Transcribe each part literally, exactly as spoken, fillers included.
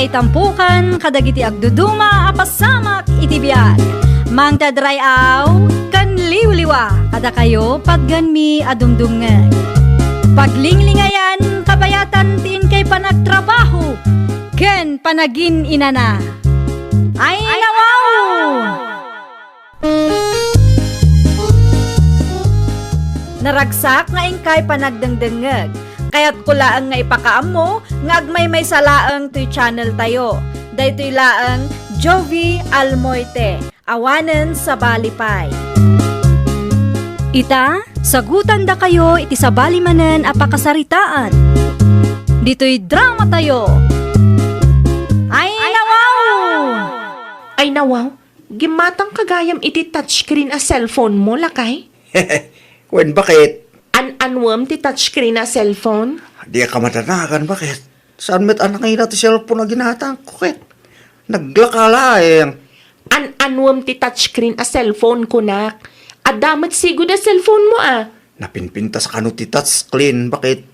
Itampukan kadagiti agduduma a pasamak iti biag. Mangted ray-aw ken liwliwa kadakayo patgenmi a dumdumngeg. Paglinglingayan, kabayatan ti inkay panagtrabaho ken panagin-inana. Ay, nawaw! Naragsak nga inkay panagdengdengngeg. Kayatko laeng nga ipakaammo nga agmaymaysa laeng toy channel tayo. Daytoy laeng Jovie Almoite, awanen sabali pay. Ita, sagutandakayo iti sabali manen a pakasaritaan. Ditoy drama tayo. Ay, nawaw! Ay, nawaw! Gimmatangka gayam iti touchscreen a cellphone mo, lakay? Wen, bakit? An-anuem ti touchscreen a cellphone? Diak madanagan, bakit? Saan met a nangina ti cellphone a ginatangko ket? Naglaka laeng. An-anuem ti touchscreen a cellphone, kunak? Adda met sigud a cellphone mo, a? Napinpintas kano ti touchscreen, bakit?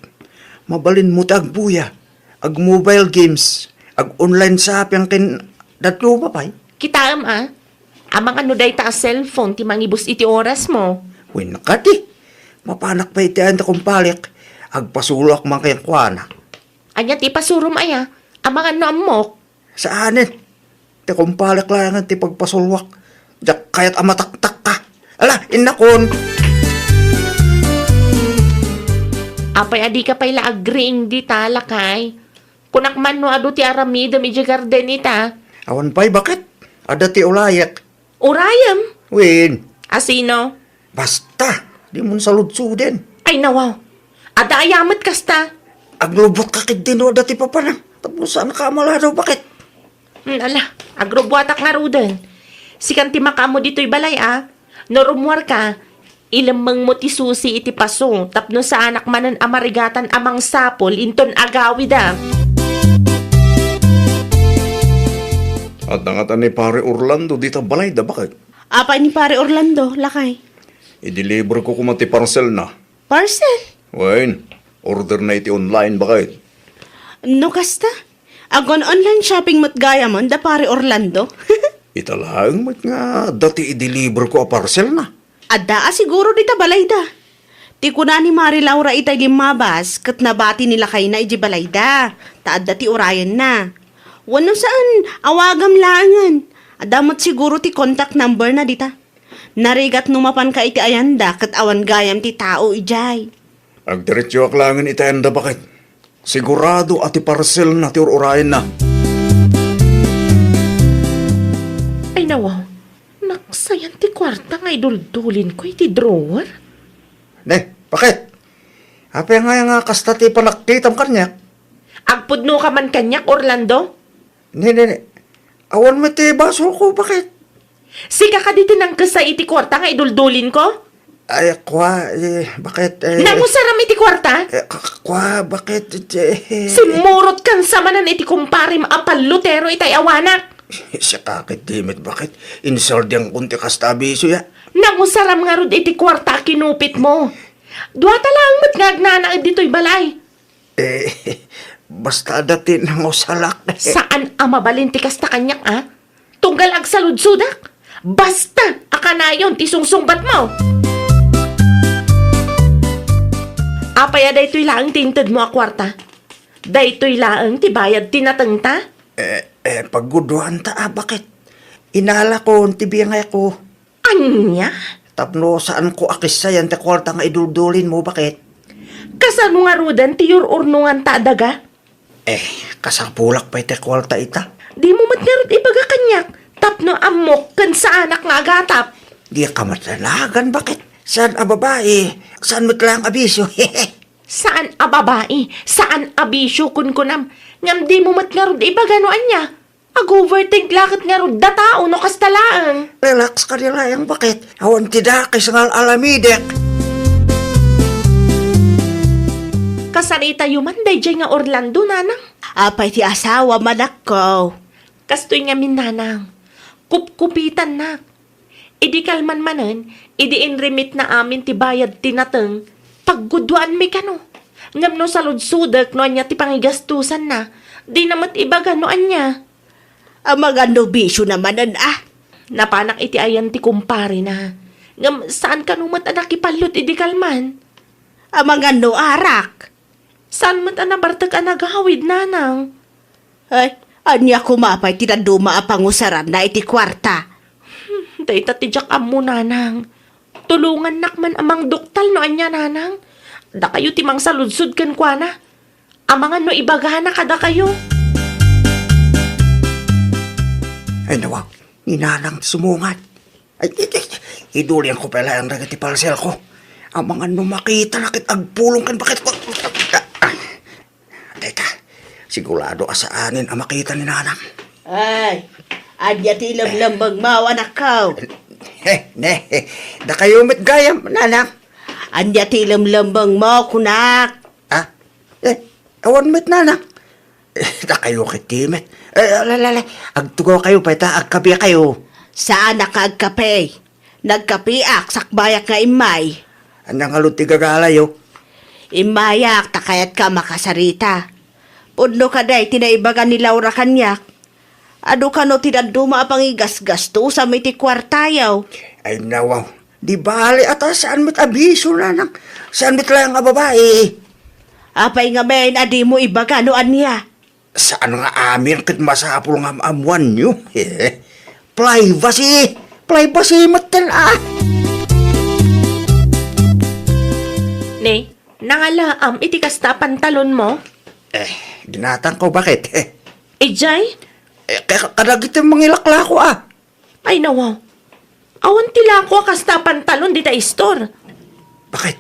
Mabalinmo ti agbuya, ag-mobile games, ag-online shopping ken dadduma pay. Kitaem, a? Amangan no dayta a cellphone ti mangibus iti orasmo. Wen, kadi. Mapanak pay iti ayan ti kumpalek. Agpasuloak man kenkuana. Ania ti ipasurom aya? Amangan no ammok. Saanen. Ti kumpalek laengen ti pagpasuloak. Diak kayat a mataktakka. Ala, innakon! Apay a dika pay la agriing dita, lakay? Kunak man no adu ti aramidem idiay garden ita. Awan pay, bakit? Adda ti ulayek. Urayem? Wen. A sino? Basta, dimon saludsoden. Ay, nawaw. Adda aya met kasta? Aglubotka ketdi no adda ti papanam. Tapno saanka a maladaw, bakit? Hmm, ala, agrubuatak ngaruden. Sikan ti makaammo ditoy balay, a. No rummuarka, ilemmengmo ti susi iti paso tapno saanak manen a marigatan a mangsapul inton agawida. Adda ngata ni Pare Orlando dita balayda, bakit? Apay ni Pare Orlando, lakay? Ideliver ko koma ti parcelna. Parcel? Wen, orderna iti online, bakit? No kasta, agon-online shopping met gayam da Pare Orlando? Ita laeng met nga adda ti ideliver ko a parcelna. Adda a siguro dita balayda. Ti kuna ni Mari Laura itay limmabas ket nabati ni lakayna idiay balayda, ta adda ti urayenna. Wenno saan, awagam laengen. Adda met siguro ti contact number na dita. Narigat no mapanka iti ayanda ket awan gayam ti tao idiay. Agdiretsoak laengen iti ayanda, bakit? Sigurado a ti parcelna ti ur-urayenna. Ay, nawaw. Naksayan ti kuarta nga iduldulinko iti drawer. Ne, bakit? Apay nga, nga kasta ti panakkitam kaniak? Agpudnoka man kaniak, Orlando? Ne, ne, ne. Awan met ti basolko, bakit? Sika kadi ti nangkesa iti kuarta nga iduldulinko? Ay, kua, eh, bakit, eh? Nangusaram iti kuarta? Eh, k-, k-, kua, bakit, eh? Simmurotkan sa manen iti kumparem a pallutero itay awanak. Siak ket di met, bakit? Insuldiangkon ti kasta a bisio, ya. Nangusaram ngarud iti kuarta a kinupitmo. Duata laeng met nga agnanaed ditoy balay. Eh, basta adda ti nangusalak. Saan a mabalin ti kasta kaniak, a? Tunggal agsaludsodak? Basta a kanayon ti sungsungbatmo! Apay a daytoy laeng ti intedmo a kuarta? Daytoy laeng ti bayad ti natengta? Eh, eh, pagguduanta, a, bakit? Inalakon ti biyangayko. Ania? Tapno saanko a kessayan ti kuarta nga iduldulinmo, bakit? Kasano ngaruden ti yur-urnonganta a daga? Eh, kasapulak pay ti kuarta ita. Dimo met ngarud ibaga kaniak tapno ammok ken saanak nga agatap. Diak met danagan, bakit? Saan a babai, saan met laeng a bisio. Saan a babai, saan a bisio, kunkunam. Ngem dimo met ngarud ibaga no ania. Ag-overthink la ket ngarud a tao no kasta laeng. Relax kadi laeng, bakit? Awan ti dakes nga al-alamidek. Kasaritayo man daydiay nga Orlando, nanang? Apay ti asawa, manakko? Kastoy ngamin, nanang. Kupkupitannak. Idi kalman manen, idi inremitna amin ti bayad ti nateng, pagguduanmi kano. Ngem no saludsodek no ania ti pangigastosanna, Dina met ibaga no ania. Amangan no bisio na manen, a? Napanak iti ayan ti kumparena. Ngem saan kano met a nakipallot idi kalman. Amangan no arak. Saan met a nabartek a nagawid, nanang? Ay, ania koma pay ti dadduma a pangusaranna iti kuarta? Hmm, dayta ti diak ammo, nanang. Tulongannak man a mangduktal no ania, nanang. Dakayo ti mangsaludsod kenkuana. Amangan no ibagana kadakayo. Ay, nawaw, ni nanang ti sumungad. Ay, ay, ay, idulianko pay laeng dagiti parcelko. Amangan no makitana ket agpulong ken baketko. Teka, sigurado a saanen a makita ni nanang. Ay, ania ti lemlembengmo, anakko? Eh, ne, dakayo met gayam, nanang. Ania ti lemlembengmo, kunak? Ah, eh, awan met, nanang. Eh, dakayo ket met. Eh, ala, ala, ala, agtugaw kayo pay ta agkape kayo. Saanak nga agkape. Nagkapeak, sakbayak nga immay. Ania ngarud ti gagalayo? Immayak, ta kayatka a makasarita. Pudno kadi ti naibaga ni Laura kaniak. Adu kano ti dadduma a pangigasgastos a may ti kuartayo. Ay, nawaw. Di bale, ata saan met a bisio, nanang. Saan met laeng a babai. Apay ngamin a dimo ibaga no ania? Saan nga amin ket masapul nga am-ammoanyo. Privacy! Privacy metten, a! Ne, nangalaam iti kasta a pantalonmo? Eh, ginatangko, bakit? Idiay? Eh, ka-, kadagiti mangilaklako, a. Ay, nawaw. Awan ti lako a kasta a pantalon dita istor. Bakit?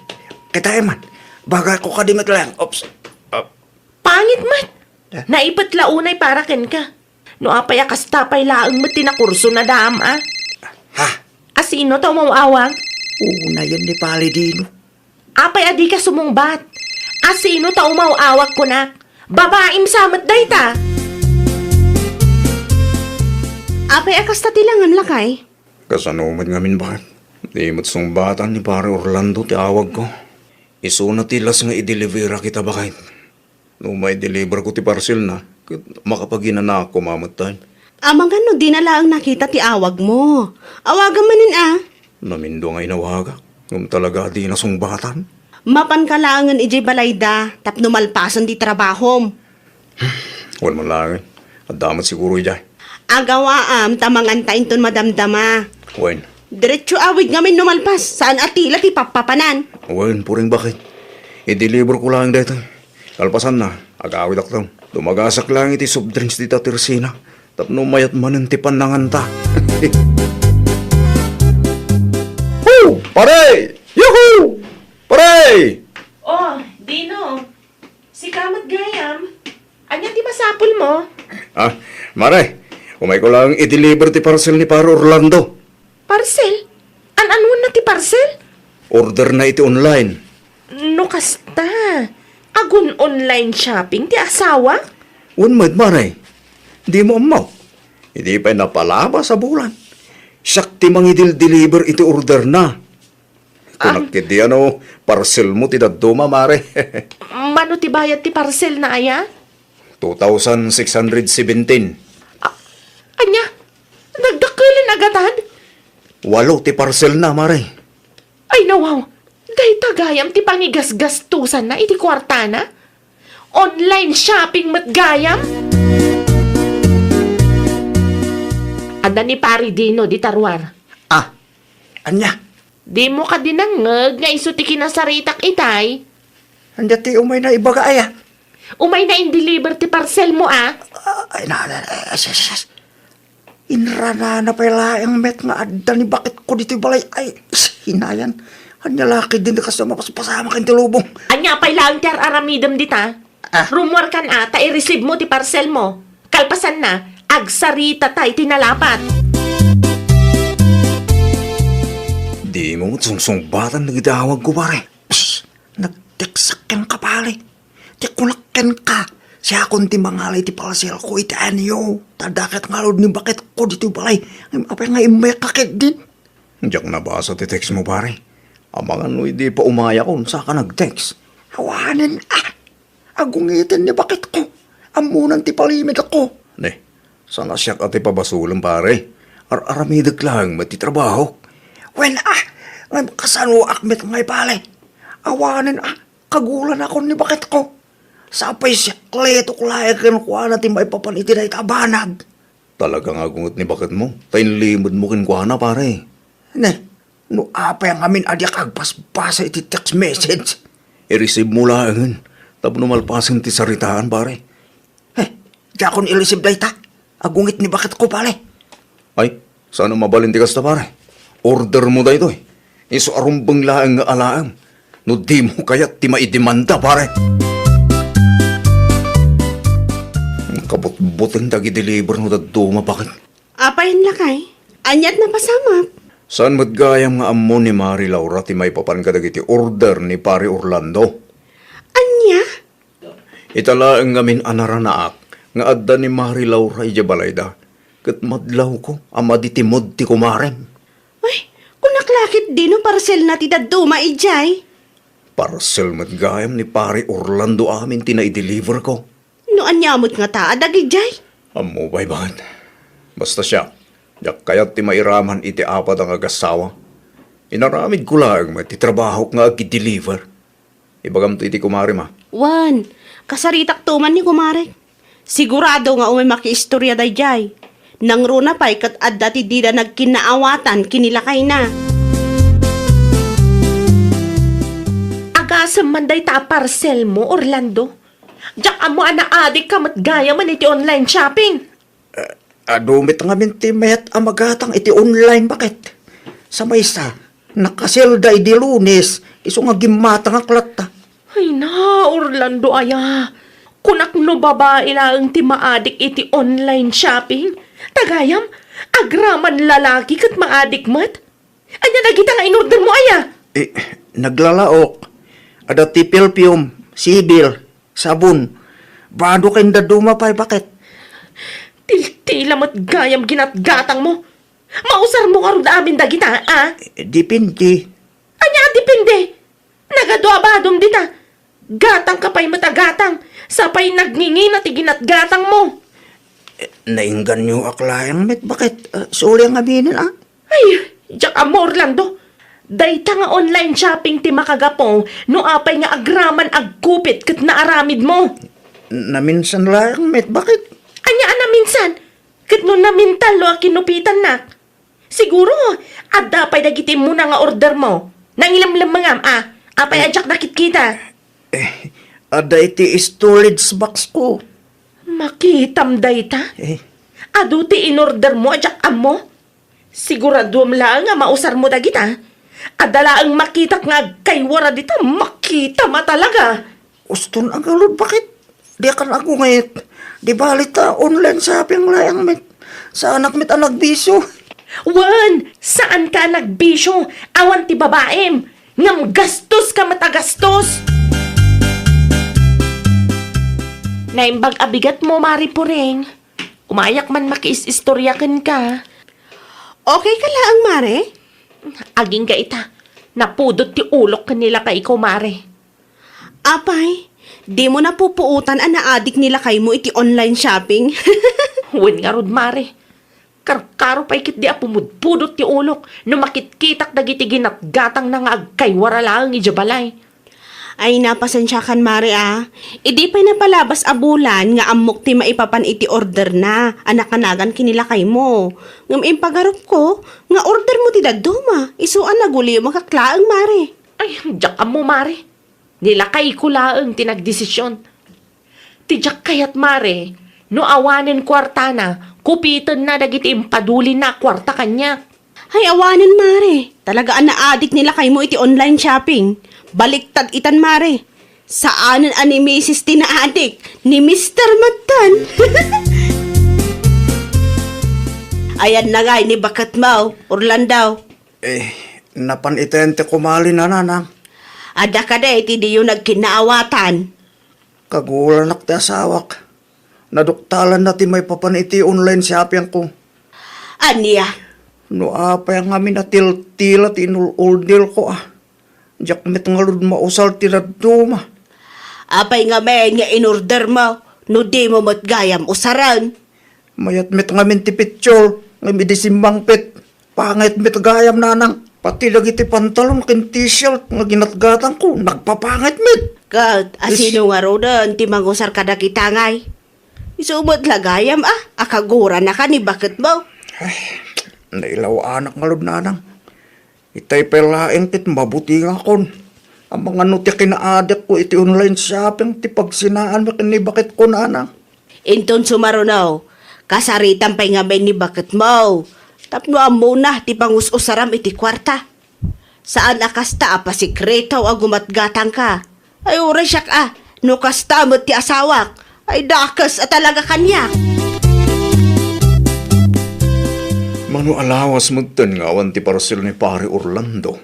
Kitaem man. Bagayko kadi met laeng. Oops. Ah. Pangit met. Eh? Naipet la unay para kenka. No apay a kasta pay laeng met ti nakurso na dam, a? Ha? A sino ta umaw-awag? Unayen ni Pare Dino. Apay a dika sumungbat? A sino ta umaw-awag kunak? Babaim sa met dayta. Apay a kasta ti langem, lakay? Kasano met ngamin, baket? Di met sungbatan ni Pare Orlando ti awagko. Isuna ti las nga idelivera kita, baket. No maideliver ko ti parcelna, ket makapaginanaak koma met tayo. Amangan no dina laeng nakita ti awagmo. Awagam manen, a? Namindua nga inawagak, ngem talaga a dina sungbatan. Mapanka laengen idiay balayda tapno malpasen ti trabahom. Wen man laengen. Adda met siguro idiay. Agawaam ta manganta inton madamdama. Wen. Diretso awid ngamin no malpas, saan a tila ti pappapanan. Wen, puring, baket. Ideliver ko laeng daytoy. Kalpasanna, agawidakton. Dumagasak laeng iti soft drinks dita tersina. Tapno mayat manen ti pannanganta. Hu! Pare! Yuhu! Pare! Oh, Dino. Sika met gayam. Ania ti masapulmo? Ah, mare, umayko laeng i-deliver ti parcel ni Pare Orlando. Parcel? An-anuenna ti parcel? Orderna iti online. No kasta, agun-online shopping ti asawa? Wen met, mare. Dimo ammo. Idi pay napalabas a bulan, siak ti mangidil-deliver iti orderna. Kunak ketdi, ano, parcelmo ti dadduma, mare. Mano ti bayad ti parcelna aya? Two thousand six hundred seventeen. A-, ania? Nagdakkel a gatad? Walo ti parcelna, mare. Ay, nawaw. Dayta gayam ti pangigasgastosanna iti kuartana? Online shopping met gayam? Adda ni Pare Dino dita ruar. Ah, ania? Dimo kadi nangngeg nga isu ti kinasaritak itay? Ania ti umayna ibaga aya? Umayna in-deliver ti parcelmo, a? Ah, ay, na, na, na, yes, yes, yes. Inranana pay laeng met nga adda ni baketko ditoy balay. Ay, sinayan. Ania la ketdin ti kasta mapaspasamak iti lubong? Ania pay laeng ti ar-aramidem dita? Ah. Rummuarkan a, ta i-receive mo ti parcelmo. Kalpasanna, agsarita tay ti nalapat. Dimo met sungsungbatan dagiti awagko, pare. Psst! Nagteksak kenka, pare. Ti kunak kenka, siakon ti mangala iti parcelko iti anyo. Ta adda ket ngarud ni baketko ditoy balay. Ngem apay nga immuyakka ketdin? Diak nabasa ti text mo, pare. Amangan no idi pa umayakon, saka nag-text. Awanen, a. Agungiten ni baketko. Ammonan ti palimedko. Ne, saan a siak a ti pabasolem, pare. Ar-aramidek laeng met ti trabahok. Wen, ah, ngem kasanoak met ngay, pare. Awanen, ah, kagulanakon ni baketko. Sapay siak letok laeng kenkuana ti maipapan iti dayta a banag. Talaga nga agunget ni baketmo, ta inlimedmo kenkuana, pare. Ne, no apay ngamin a diak agbasbasa iti text message? I-receive mo laengen, tapno malpasen ti saritaan, pare. He, diakon i-receive dayta. Agunget ni baketko, pare. Ay, saan a mabalin ti kasta, pare. Order mo daytoy. Isu a rumbeng laeng nga alaem. No dimo kayat ti maidemanda, pare. Kabutbuteng dagiti deliver no dadduma, baket. Apay, lakay? Aniat napasamak? Saan met gayam nga ammo ni Mari Laura ti maipapan kadagiti order ni Pare Orlando? Ania? Ita laeng ngamin a naranaak nga adda ni Mari Laura idiay balayda, ket madlawko a madi ti mood ti kumarem. Ay, kunak la ket dino parselna ti dadduma idiay? Parsel met gayam ni Pare Orlando amin ti naideliverko. No ania met ngata a dagidiay? Ammo pay, baket. Basta siak, diak kayat ti mairaman iti apat a ngagassawa. Inaramidko laeng met ti trabahok nga agideliver. Ibagamto iti kumarem, a. Wen, kasaritakto man ni kumarek. Sigurado nga umay makiistoria daydiay. Nangruna pay ket adda ti dida nagkinnaawatan ken ni lakayna. Agasem man dayta a parselmo, Orlando. Diak ammo a naadikka met gayamen iti online shopping. Eh, adu met ngamin ti mayat a magatang iti online, baket. Sa maysa, nakaselda idi Lunes, isu nga gimmatangak latta. Ay na, Orlando aya. Kunak no babai laeng ti maadik iti online shopping. Ta gayam, agraman lalaki ket maadik met. Ania dagita nga inordermo aya? Eh, naglalaok. Adda ti perfume, sibil, sabon. Bado ken dadduma pay, baket. Tiltila met gayam ginatgatangmo. Mausarmo ngarud amin dagita, a? Eh, depende. Ania a depende? Nagadua badom dita. Gatangka pay met a gatang, sapay nagngingina ti ginatgatangmo. Eh, nainganyoak laeng met, baket, ah, suli a ngaminen, a? Ay, diak ammo, Orlando. Dayta nga online shopping ti makagapu no apay nga agraman agkupit ket naaramidmo. Naminsan laeng met, baket. Ania a naminsan? Ket no namintallo a kinupitannak? Siguro, adda pay dagiti immuna nga ordermo. Nangilemlemmengam, a? Apay a diak nakitkita? Eh, adda iti storage box ko. Makitam dayta? Eh. Adu ti inordermo a diak ammo? Siguraduem laeng a mausarmo dagita. Adda laeng makitak nga agkaywara dita, makitam a talaga. Uston a ngarud, baket. Diak agunget. Di bali ta online shopping laeng met. Saanak met a nagbisio. Wen, saanka a nagbisio. Awan ti babaim. Ngem gastoska met a gastos. Naimbag a bigatmo, Mari Puring. Umayak man makiis-istorya kenka. Okay ka laeng, Mare? Agingga ita, napudot ti ulok ken ni lakayko, Mare. Apay, dimo napupuotan a naadik ni lakaymo iti online shopping? Wen ngarud, Mare. Karkaro pay ketdi a pumudpudot ti ulok no makitkitak dagiti ginatgatangna nga agkaywara laeng idiay balay. Ay, napasensiakan, Mare, a. Idi pay napalabas a bulan nga ammok ti maipapan iti orderna a nakanagan ken ni lakaymo. Ngem impagarupko nga ordermo ti dadduma, isu a nagulimakak laeng, Mare. Ay, diak ammo, Mare. Ni lakayko laeng ti nagdesision. Ti diak kayat, Mare, no awanen kuartana, kupitenna dagiti impadulinna a kuarta kaniak. Ay, awanen, Mare. Talaga a naadik ni lakaymo iti online shopping. Baliktad itan, Mare. Saanen a ni Misis ti naadik, ni Mister metten. Ayan na ngay ni baketmo, Orlando. Eh, napan iten ti kumalina, nanang. Adda kadi iti diyo nagkinnaawatan? Kagulanak ti asawak. Naduktalanna ti maipapan iti online shoppingko. Ania? No apay ngamin a tiltila ti inul-orderko, a. Diak met ngarud mausar ti dadduma. Apay ngamin nga inordermo? No dimo met gayam usaren. Mayat met ngamin ti picture, ngem idi simmangpet, pangit met gayam, nanang. Pati dagiti pantalon ken t-shirt nga ginatgatangko, nagpapangit met. Ket asino ngaruden ti mangusar kadagita ngay? Isu met la gayam a, a kaguranaka ni baketmo. Ay, nailaw-anak ngarud, nanang. Itay pay laeng ket mabutingakon. Amangan no ti kinaadikko iti online shopping ti pagsinaanmi ken ni baketko, nanang. Inton sumaruno, kasaritam pay ngamin ni baketmo. Tapno ammona ti pangus-usaram iti kuarta. Saan a kasta a pasikreto a gumatgatangka. Ay, uray siak a, no kasta met ti asawak, ay dakes a talaga kaniak. Mano a lawas metten nga awan ti parcel ni Pare Orlando?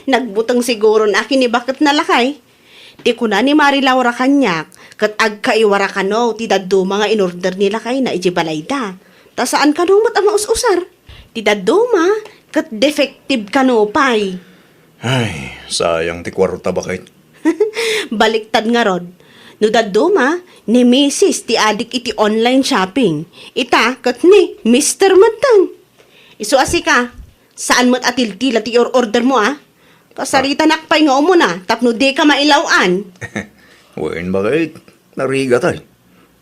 Nagbuteng siguron a kinibaketna lakay. Ti kuna ni Mari Laura kaniak, ket agkaiwara kano ti dadduma nga inorder ni lakayna iti balayda. Ta saan kano met a maus-usar. Ti dadduma, ket defective kano pay. Ay, sayang ti kuarta, baket. Baliktad ngarud. No dadduma, ni misis ti adik iti online shopping. Ita, ket ni mister metten. Isu a sika, saan met a tiltila ti or-order mo, a? Kasaritanak pay nga umuna, tapno dika mailaw-an. Wen, baket. Narigat, ay.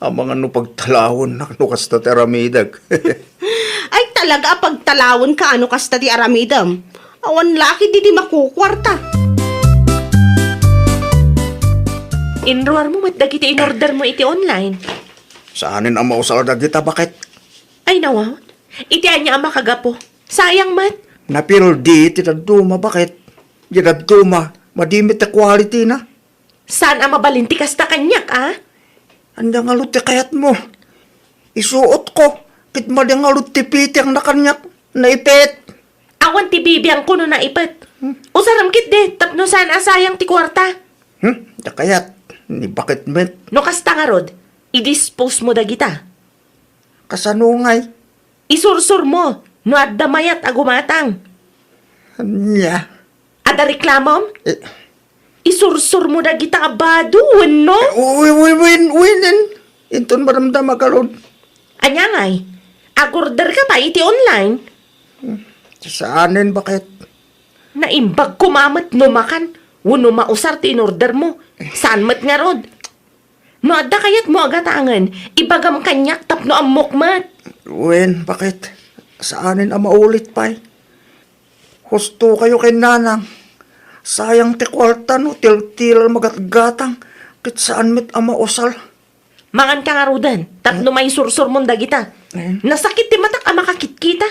Amangan no pagtalawennak no kasta ti aramidek. Ay, talaga a pagtalawenka no kasta ti aramidem. Awan la ketdi ti makukuarta. Inruarmo met dagiti inorder mo iti online? Saanen a mausal dagita, baket. Ay, nawaw. Iti ania a makagapu? Sayang met. Napildi ti dadduma, baket. Di dadduma, madi met ti quality na. Saan a mabalin ti kasta kaniak, a? Ania ngarud ti kayatmo? Isuotko, ket madi ngarud ti fitting na kaniak, naipit. Awan ti bibiangko no naipit. Hmm. Usarem ketdi, tapno saan a sayang ti kuarta. Hmm? Dakayat, ni baket met. No kasta ngarud, i-dispose mo dagita. Kasano ngay? Isursor mo no adda mayat a gumatang. Ania? Adda reklamom? Eh. Isursor mo dagita a bado, wenno? Eh, uy, uy, uy, uy, nen. Inton madamdama garud. Ania ngay? Agorder ka pay iti online? Hmm, saanen, baket? Naimbag koma met no makan wenno mausar ti inorder mo. Saan met ngarud? No adda kayatmo a gatangen, ibagam kaniak tapno ammok met. Wen, baket? Saanen a maulit pay. Husto kayo ken nanang. Sayang ti kuarta no tiltila magatgatang ket saan met a mausal. Mangan ka ngaruden, tapno maisursor mon dagita. Eh? Nasakit ti matak a makakitkita.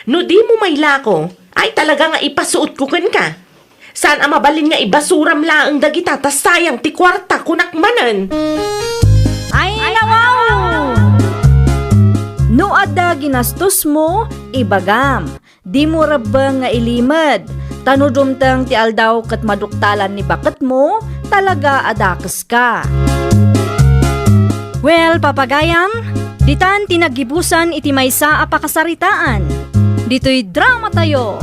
No di mo mailako, ay talaga nga ipasuotko kenka. Saan a mabalin nga ibasuram laeng dagita ta sayang ti kuarta, kunak manen. Ay, nawaw! No adda ginastosmo, ibagam. Dimo rebbeng nga ilimed, ta no dumteng ti aldaw ket maduktalan ni baketmo, talaga a dakeska. Well, papagayam, ditan ti naggibusan iti maysa a pakasaritaan. Ditoy dramatayo.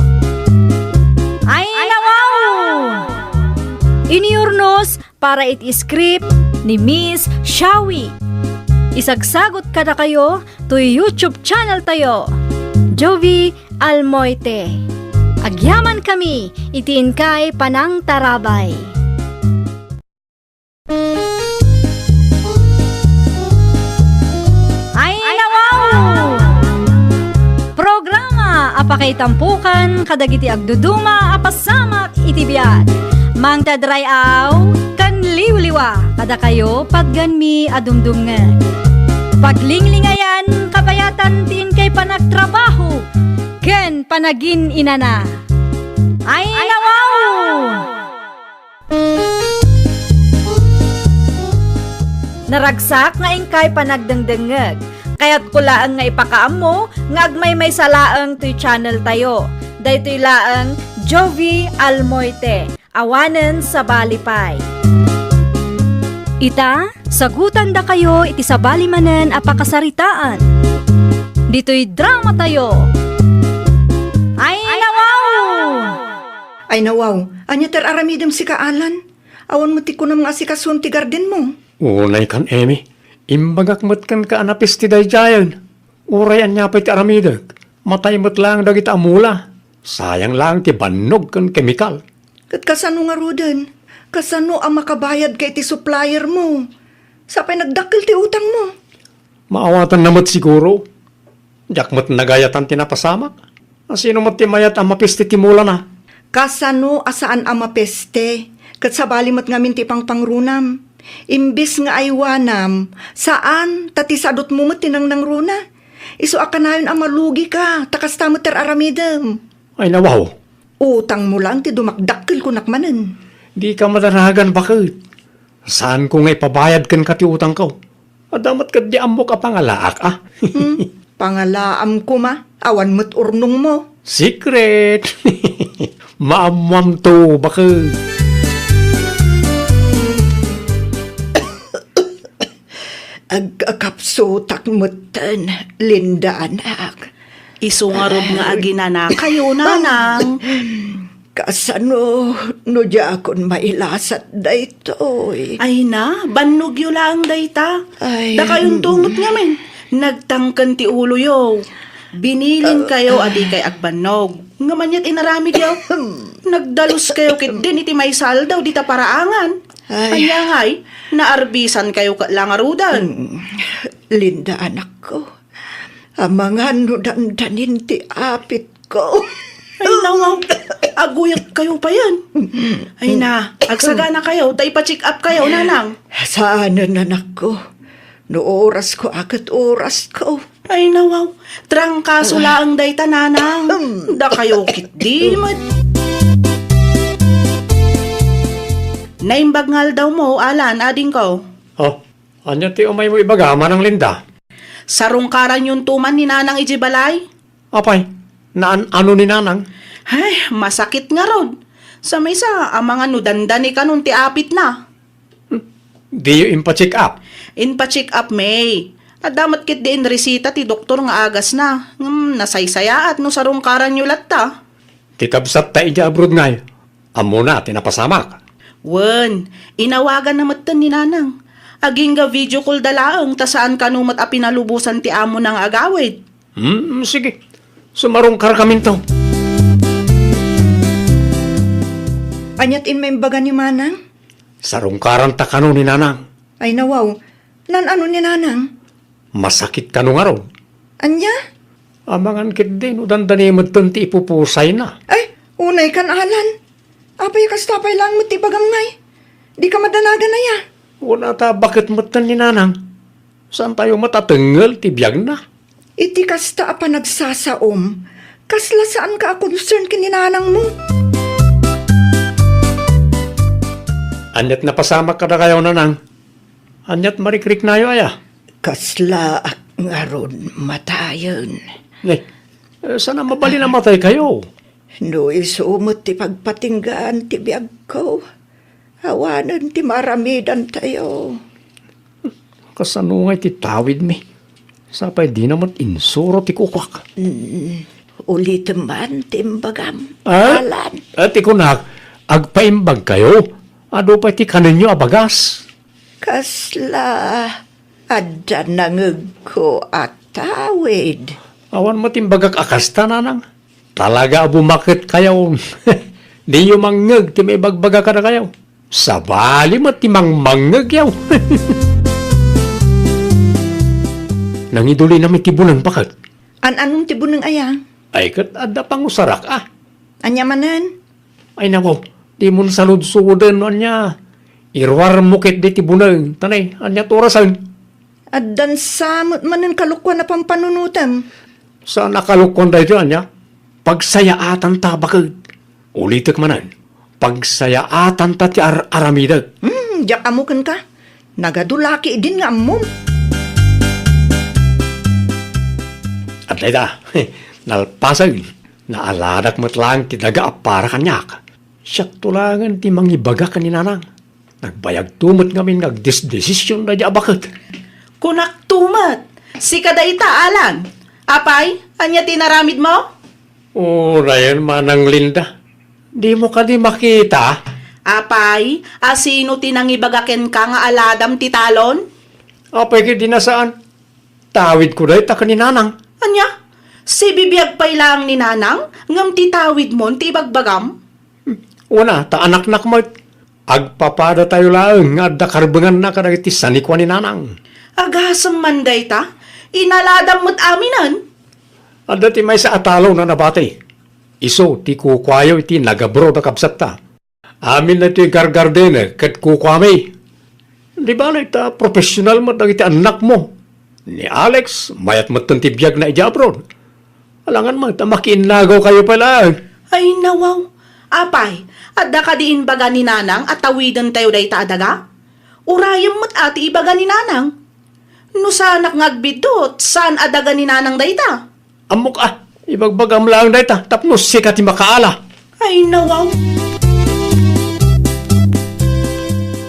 Ay, nawaw! Iniurnos para iti script ni Miss Shawi. Isagsagot kadakayo toy YouTube channel tayo, Jovi Almoite. Agyaman kami iti inkay panangtarabay. Ay, nawaw! Programa a pakaitampukan kadagiti agduduma a pasamak iti biag. Mangted ray-aw ken liwliwa kadakayo patgenmi a dumdumngeg. Paglinglingayan, kabayatan ti inkay panagtrabaho ken panagin-inana. Ay, nawaw! Naragsak nga inkay panagdengdengngeg. Kayatko laeng nga ipakaammo nga agmaymaysa laeng toy channel tayo. Daytoy laeng Jovi Almoite, awanen sabali pay. Ita, sagutandakayo iti sabali manen a pakasaritaan. Ditoy drama tayo. Ay, nawaw! Ay, nawaw, ania ti ar-aramidem sika, Alan? Awan met ti kunam nga asikason ti gardenmo. Unay kan, Emi. Imbagak met kenka a napeste daydiayen. Uray ania pay ti aramidek, matay met laeng dagita a mula. Sayang laeng ti bannog ken kemikal. Ket kasano ngaruden? Kasano a makabayadka iti suppliermo? Sapay nagdakkel ti utangmo. Maawatanna met siguro. Diak met nagayatan ti napasamak. Asino met ti mayat a mapeste ti mulana? Kasano a saan a mapeste? Ket sabali met ngamin ti pangpangrunam. Imbes nga aywanam, saan, ta ti sadutmo met ti nangnangruna. Isu a kanayon a malugika, ta kasta met ti ar-aramidem. Ay, nawaw. Utangmo laeng ti dumakdakkel kunak manen. Dika madanagan, baket. Saanko nga ipabayad kenka ti utangko. Adda met ketdi ammok a pangalaak, a? Hmm, pangalaam koma, awan met urnongmo. Secret! Maammoamto, baket. Agkakapsutak metten, Linda, anak. Isu ngarud nga aginanakayo, nanang. Kasano no diakon mailasat daytoy? Ay na, bannogyo laeng dayta. Ay. Dakayonto met ngamin, nagtangken ti uloyo. Binilinkay a dikay agbannog. Ngem aniat inaramidyo? Nagdaluskayo ketdin iti maysa aldaw dita paraangan. Ay. Ania ngay, naarbisankayo ket la ngaruden? Mm. Linda, anakko, amangan no dandanin ti apitko. Ay, nawaw. Aguyekkayo payen. Ay na, agsaganakayo ta ipa-check up kayo, nanang. Saanen, anakko. No orasko a ket orasko. Ay, nawaw. Trangkaso laeng dayta, nanang. Dakayo ketdi met. Naimbag nga aldawmo, Alan, adingko. Oh, ania ti umaymo ibaga, Manang Linda? Sarungkaranyonto man ni Nanang idiay balay. Apay, naan-ano ni Nanang? Ay, masakit ngarud. Sa maysa, amangan no dandani kanon ti apitna. Hmm, diyo impa-check up? Impa-check up, May. Adda met ketdi inresita ti doktor nga agasna. Ngem nasaysayaat no sarungkaranyo latta. Ti kabsatta idiay abroad ngay, ammona ti napasamak. Wen, inawaganna metten ni Nanang. Agingga video call da laeng ta saan kano met a pinalubosan ti amona nga agawid. Hmm, sige. Sumarungkarkaminto. Ania ti imbaga ni Manang? Sarungkaranta kano ni Nanang. Ay, nawaw. Naan-ano ni Nanang? Masakit kano ngarud? Ania? Amangan ketdi no dandani metten ti ipupusayna. Ay, unay kan, Alan. Apay kasta pay laeng met ti ibagam ngay? Dika madanagan aya? Wen a ta baket metten ni Nanang. Saantayo met a tengngel ti biagna. Iti kasta a panagsasaom, kasla saanka a concern ken ni Nanangmo? Aniat napasamak kadakayo, Nanang? Aniat marikriknayo aya? Kaslaak ngarud matayen. Ne, eh, saan a mabalin a mataykayo? No isu met ti pagpatinggaan ti biagko, awanen ti maaramidantayo. Kasano ngay ti tawidmi? Sapay dina met insuro ti kukuak. Mm, ulitem man ti imbagam, ah? Alan. Ah, ti kunak, agpaimbagkayo. Adu pay ti kanenyo a bagas. Kasla adda nangegko a tawid. Awan met imbagak a kasta, Nanang. Talaga a bumaketkayo. Diyo mangngeg ti maibagbaga kadakayo. Sabali met ti mangmangngegyo. Nangidulinami ti buneng, baket. An-anom ti buneng aya? Ay, ket adda pangusarak, a. Ania manen? Ay, nako, dimon saludsoden no ania. Iruarmo ketdi ti buneng, ta ne, ania ti orasen? Addan sa met manen kalokuan a pampanunotem. Saan a kalokuan daytoy, ania? Pagsayaatanta, baket. Ulitek manen, pagsayaatanta ti ar-aramidek. Hmm, diak ammo kenka. Nagadu la ketdin nga ammom. Adda ita, nalpasen, naaladak met laeng ti daga a para kaniak. Siakto laengen ti mangibaga ken ni Nanang. Nagbayagto met ngamin nga agdesdesisyon daydi a baket. Kunakto met, sika dayta, Alan. Apay, ania ti inaramidmo? Unayen, Manang Linda. Dimo kadi makita? Apay, asino ti nangibaga kenka nga aladam ti talon? Apay ket di na saan? Tawidko dayta ken ni Nanang. Ania? Sibibiag pay laeng ni Nanang, ngem ti tawidmon ti ibagbagam? Hmm. Una, ta anaknak met. Agpapadatayo laeng nga adda karbenganna kadagiti sanikua ni Nanang. Agasem man dayta, inaladam met aminen. Adda ti maysa a talon a nabati. Isu ti kukuayo iti nagabroad a kabsatta. Amin daytoy gargardener ket kukuami. Di bale ta professional met dagiti annakmo. Ni Alex, mayat metten ti biagna idiay abroad. Alangan met ta makiinnagaw kayo pay laeng. Ay, nawaw. Apay, adda kadi imbaga ni Nanang a tawidentayo dayta a daga? Urayem met a ti ibaga ni Nanang. No saanak nga agbiddut, saan a daga ni Nanang dayta? Ammok a, ibagbagam laeng dayta tapno sika ti makaala. Ay, nawaw.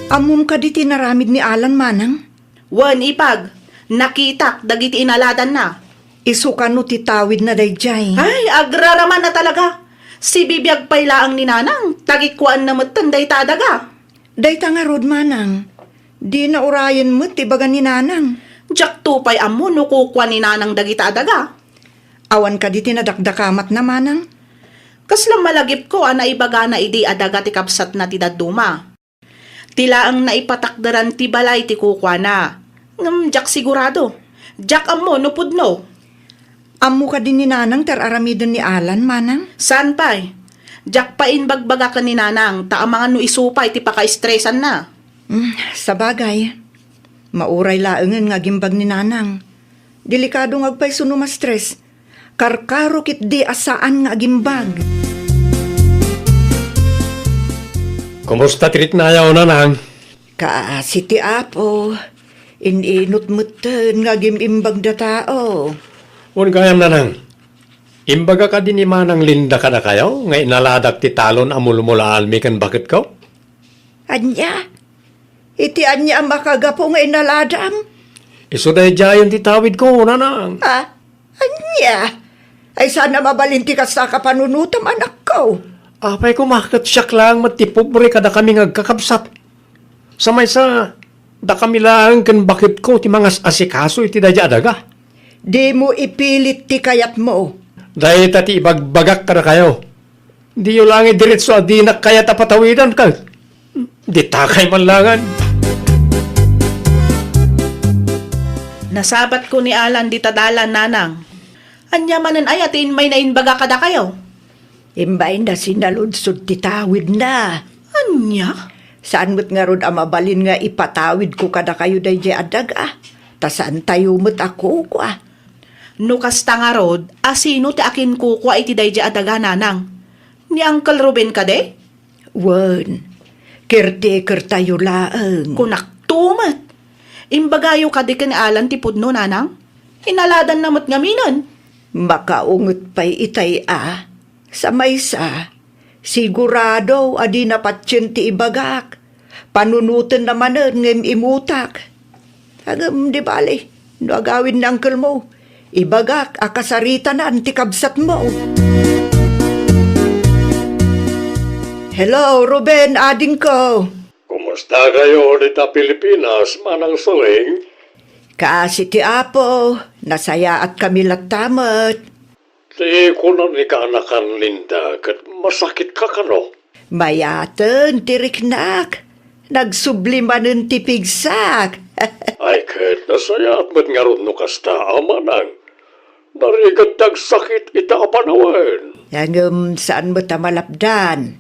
Ammom kadi ti inaramid ni Alan, Manang? Wen, ipag, nakitak dagiti inaladanna. Isu kano ti tawidna daydiay? Ay, agraraman a talaga. Sibibiag pay laeng ni Nanang, tagikuanna metten dayta a daga. Dayta ngarud, Manang, dina urayen met ti ibaga ni Nanang. Diakto pay ammo no kukua ni Nanang dagita a daga. Awan kadi ti nadakdakamatna, Manang? Kasla malagipko a naibagana idi a daga ti kabsatna ti dadduma. Ti laeng naipatakderan ti balay ti kukuana. Ngem diak sigurado. Diak ammo no pudno. Ammo kadi ni Nanang ti ar-aramiden ni Alan, Manang? Saan pay? Diak pay imbagbagaken ni Nanang ta amangan no isu pay ti pakaestresanna. Hmm, sabagay. Mauray laengen nga agimbag ni Nanang. Delikado nga agpayso no ma-stress. Karkaro ketdi a saan nga agimbag. Kumusta ti riknayo, Nanang? Kaasi ti Apo, in-inut metten nga agim-imbag da tao. Wen gayam, Nanang, imbaga kadi ni Manang Linda kadakayo nga inaladak ti talon a mulmulaalmi ken baketko? Ania? Iti ania a makagapu nga inaladam? Isu daydiayen ti tawidko, Nanang. Ah, ania? Ay, saan a mabalin ti kasta a kapanunotam, anakko? Apay koma ket siak laeng met ti pobre kadakami nga agkakabsat. Sa maysa, dakami laeng ken baketko ti mangas-asikaso iti daydiay a daga. Dimo ipilit ti kayatmo. Dayta ti ibagbagak kadakayo. Diyo laeng idiretso a dinak kayat a patawidan ket ditakay man laengen. Nasabatko ni Alan dita dalan, Nanang. Ania manen aya ti immay naimbaga kadakayo? Imbayna sinaludsod ti tawidna. Ania? Saan met ngarud a mabalin nga ipatawidko kadakayo daydiay a daga, ta saantayo met a kukua. No kasta ngarud, a sino ti akinkukua iti daydiay a daga, Nanang? Ni Uncle Ruben kadi? Wen, caretakertayo laeng. Kunakto met. Imbagayo kadi ken Alan ti pudno, Nanang? Inaladanna met ngaminen. Makaunget pay itay a. Sa maysa, sigurado a dina patien ti ibagak. Panunotenna manen nga im-imutak. Ngem di bale, no agawid ni uncle mo, ibagak a kasaritanan ti kabsatmo. Hello, Ruben, adingko. Kumusta kayo dita Pilipinas, Manang Suling? Kaasi ti Apo, nasayaatkami latta met. Ti kuna ni kaanakan Linda ket masakitka kano? Mayaten ti riknak. Nagsubli manen ti pigsak. Ay, ket nasayaat met ngarud no kasta, a manang. Narigat ti agsakit ita a panawen. Ngem saan met a malapdan.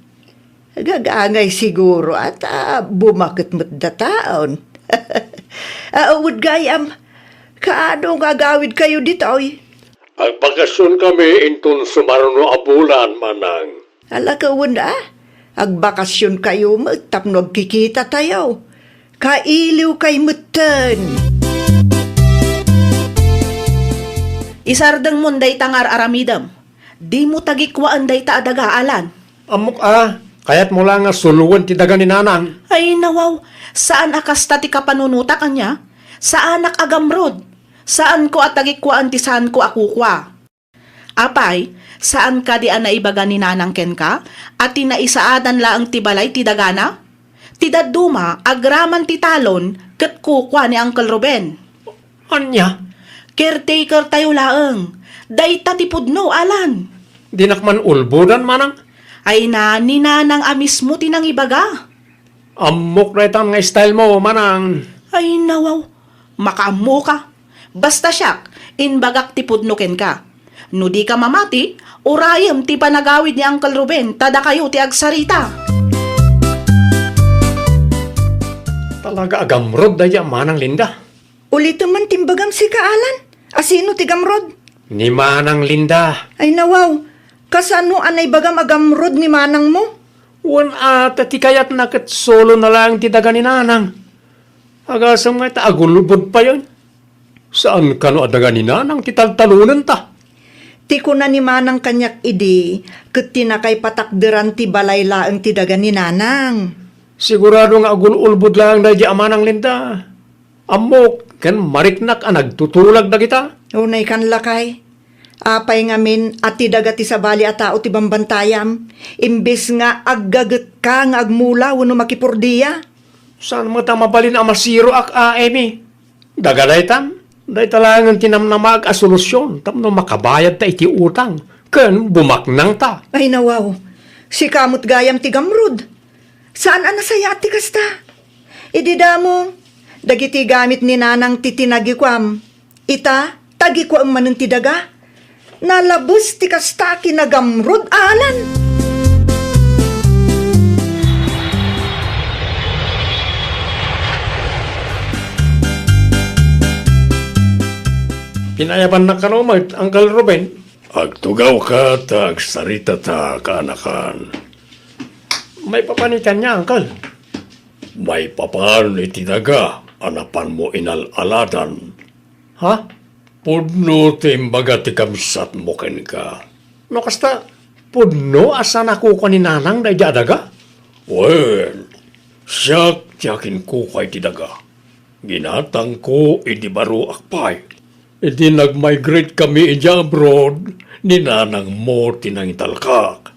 Agagangay siguro a ta bumaket met dataon. Aawed gayam, kaano nga agawidkayo ditoy? Agbakasionkami inton sumaruno a bulan, manang. Ala ket wen a, agbakasionkayo met tapno agkikitatayo. Kailiwkay metten. Isardengmon dayta nga ar-aramidem. Dimo tagikuaen dayta a daga, Alan. Ammok a, kayatmo la nga suloen ti daga ni Nanang. Ay, nawaw, saan a kasta ti kapanunotak, ania? Saanak a gamrud. Saanko a tagikuaen ti saanko a kukua. Apay, saan kadi a naibaga ni Nanang kenka a ti naisaadan laeng ti balay ti dagana? Ti dadduma, agraman ti talon ket kukua ni Uncle Ruben. Ania? Caretaker tayo laeng. Dayta ti pudno, Alan. Dinak man ulbodan, manang. Ay na, ni Nanang a mismo ti nangibaga. Ammok daytan nga style mo, manang. Ay, nawaw. Makaammoka. Basta siak, imbagak ti pudno kenka. No dika mamati, urayem ti panagawid ni Uncle Ruben, ta dakayo ti agsarita. Talaga a gamrod daydi a Manang Linda. Ulitem man ti imbagam sika, Alan. A sino ti gamrod? Ni Manang Linda. Ay, nawaw. Kasano a naibagam a gamrod ni manangmo? Wen a, ta ti kayatna ket solona laeng ti daga ni Nanang. Agasem nga ita, agulbod payen. Saan kano a daga ni Nanang ti taltalonenta? Ti kuna ni Manang kaniak idi, ket ti nakaipatakderan ti balay laeng ti daga ni Nanang. Sigurado nga agul-ulbod laeng daydi a Manang Linda. Ammok, ken mariknak a nagtutulag dagita. Unay kan, lakay. Apay ngamin a ti daga ti sabali a tao ti bambantayam, imbes nga aggagetka nga agmula wenno makipurdia? Saan met a mabalin a masiroak a, Amy? Daga daytan, dayta laengen ti namnamaag a solusion tapno makabayadta iti utang ken bumaknangta. Ay, nawaw. Sika met gayam ti gamrod. Saan a nasayaat ti kasta? Idi damo, dagiti gamit ni Nanang ti tinagikuam. Ita, tagikuam manen ti daga. Nalabes ti kasta a kinagamrod, Alan. Pinayabannak kano met, Uncle Ruben? Agtugawka ta agsaritata, kaanakan. Maipapan iti ania, Uncle? Maipapan iti daga a napanmo inal-aladan. Ha? Pudno ti imbaga ti kabsatmo kenka. No kasta, pudno a saan a kukua ni Nanang daydi a daga? Wen, siak ti akinkukua iti daga. Ginatangko idi baruak pay. Idi nag-migrate kami idiay abroad, ni Nanangmo ti nangitalkak.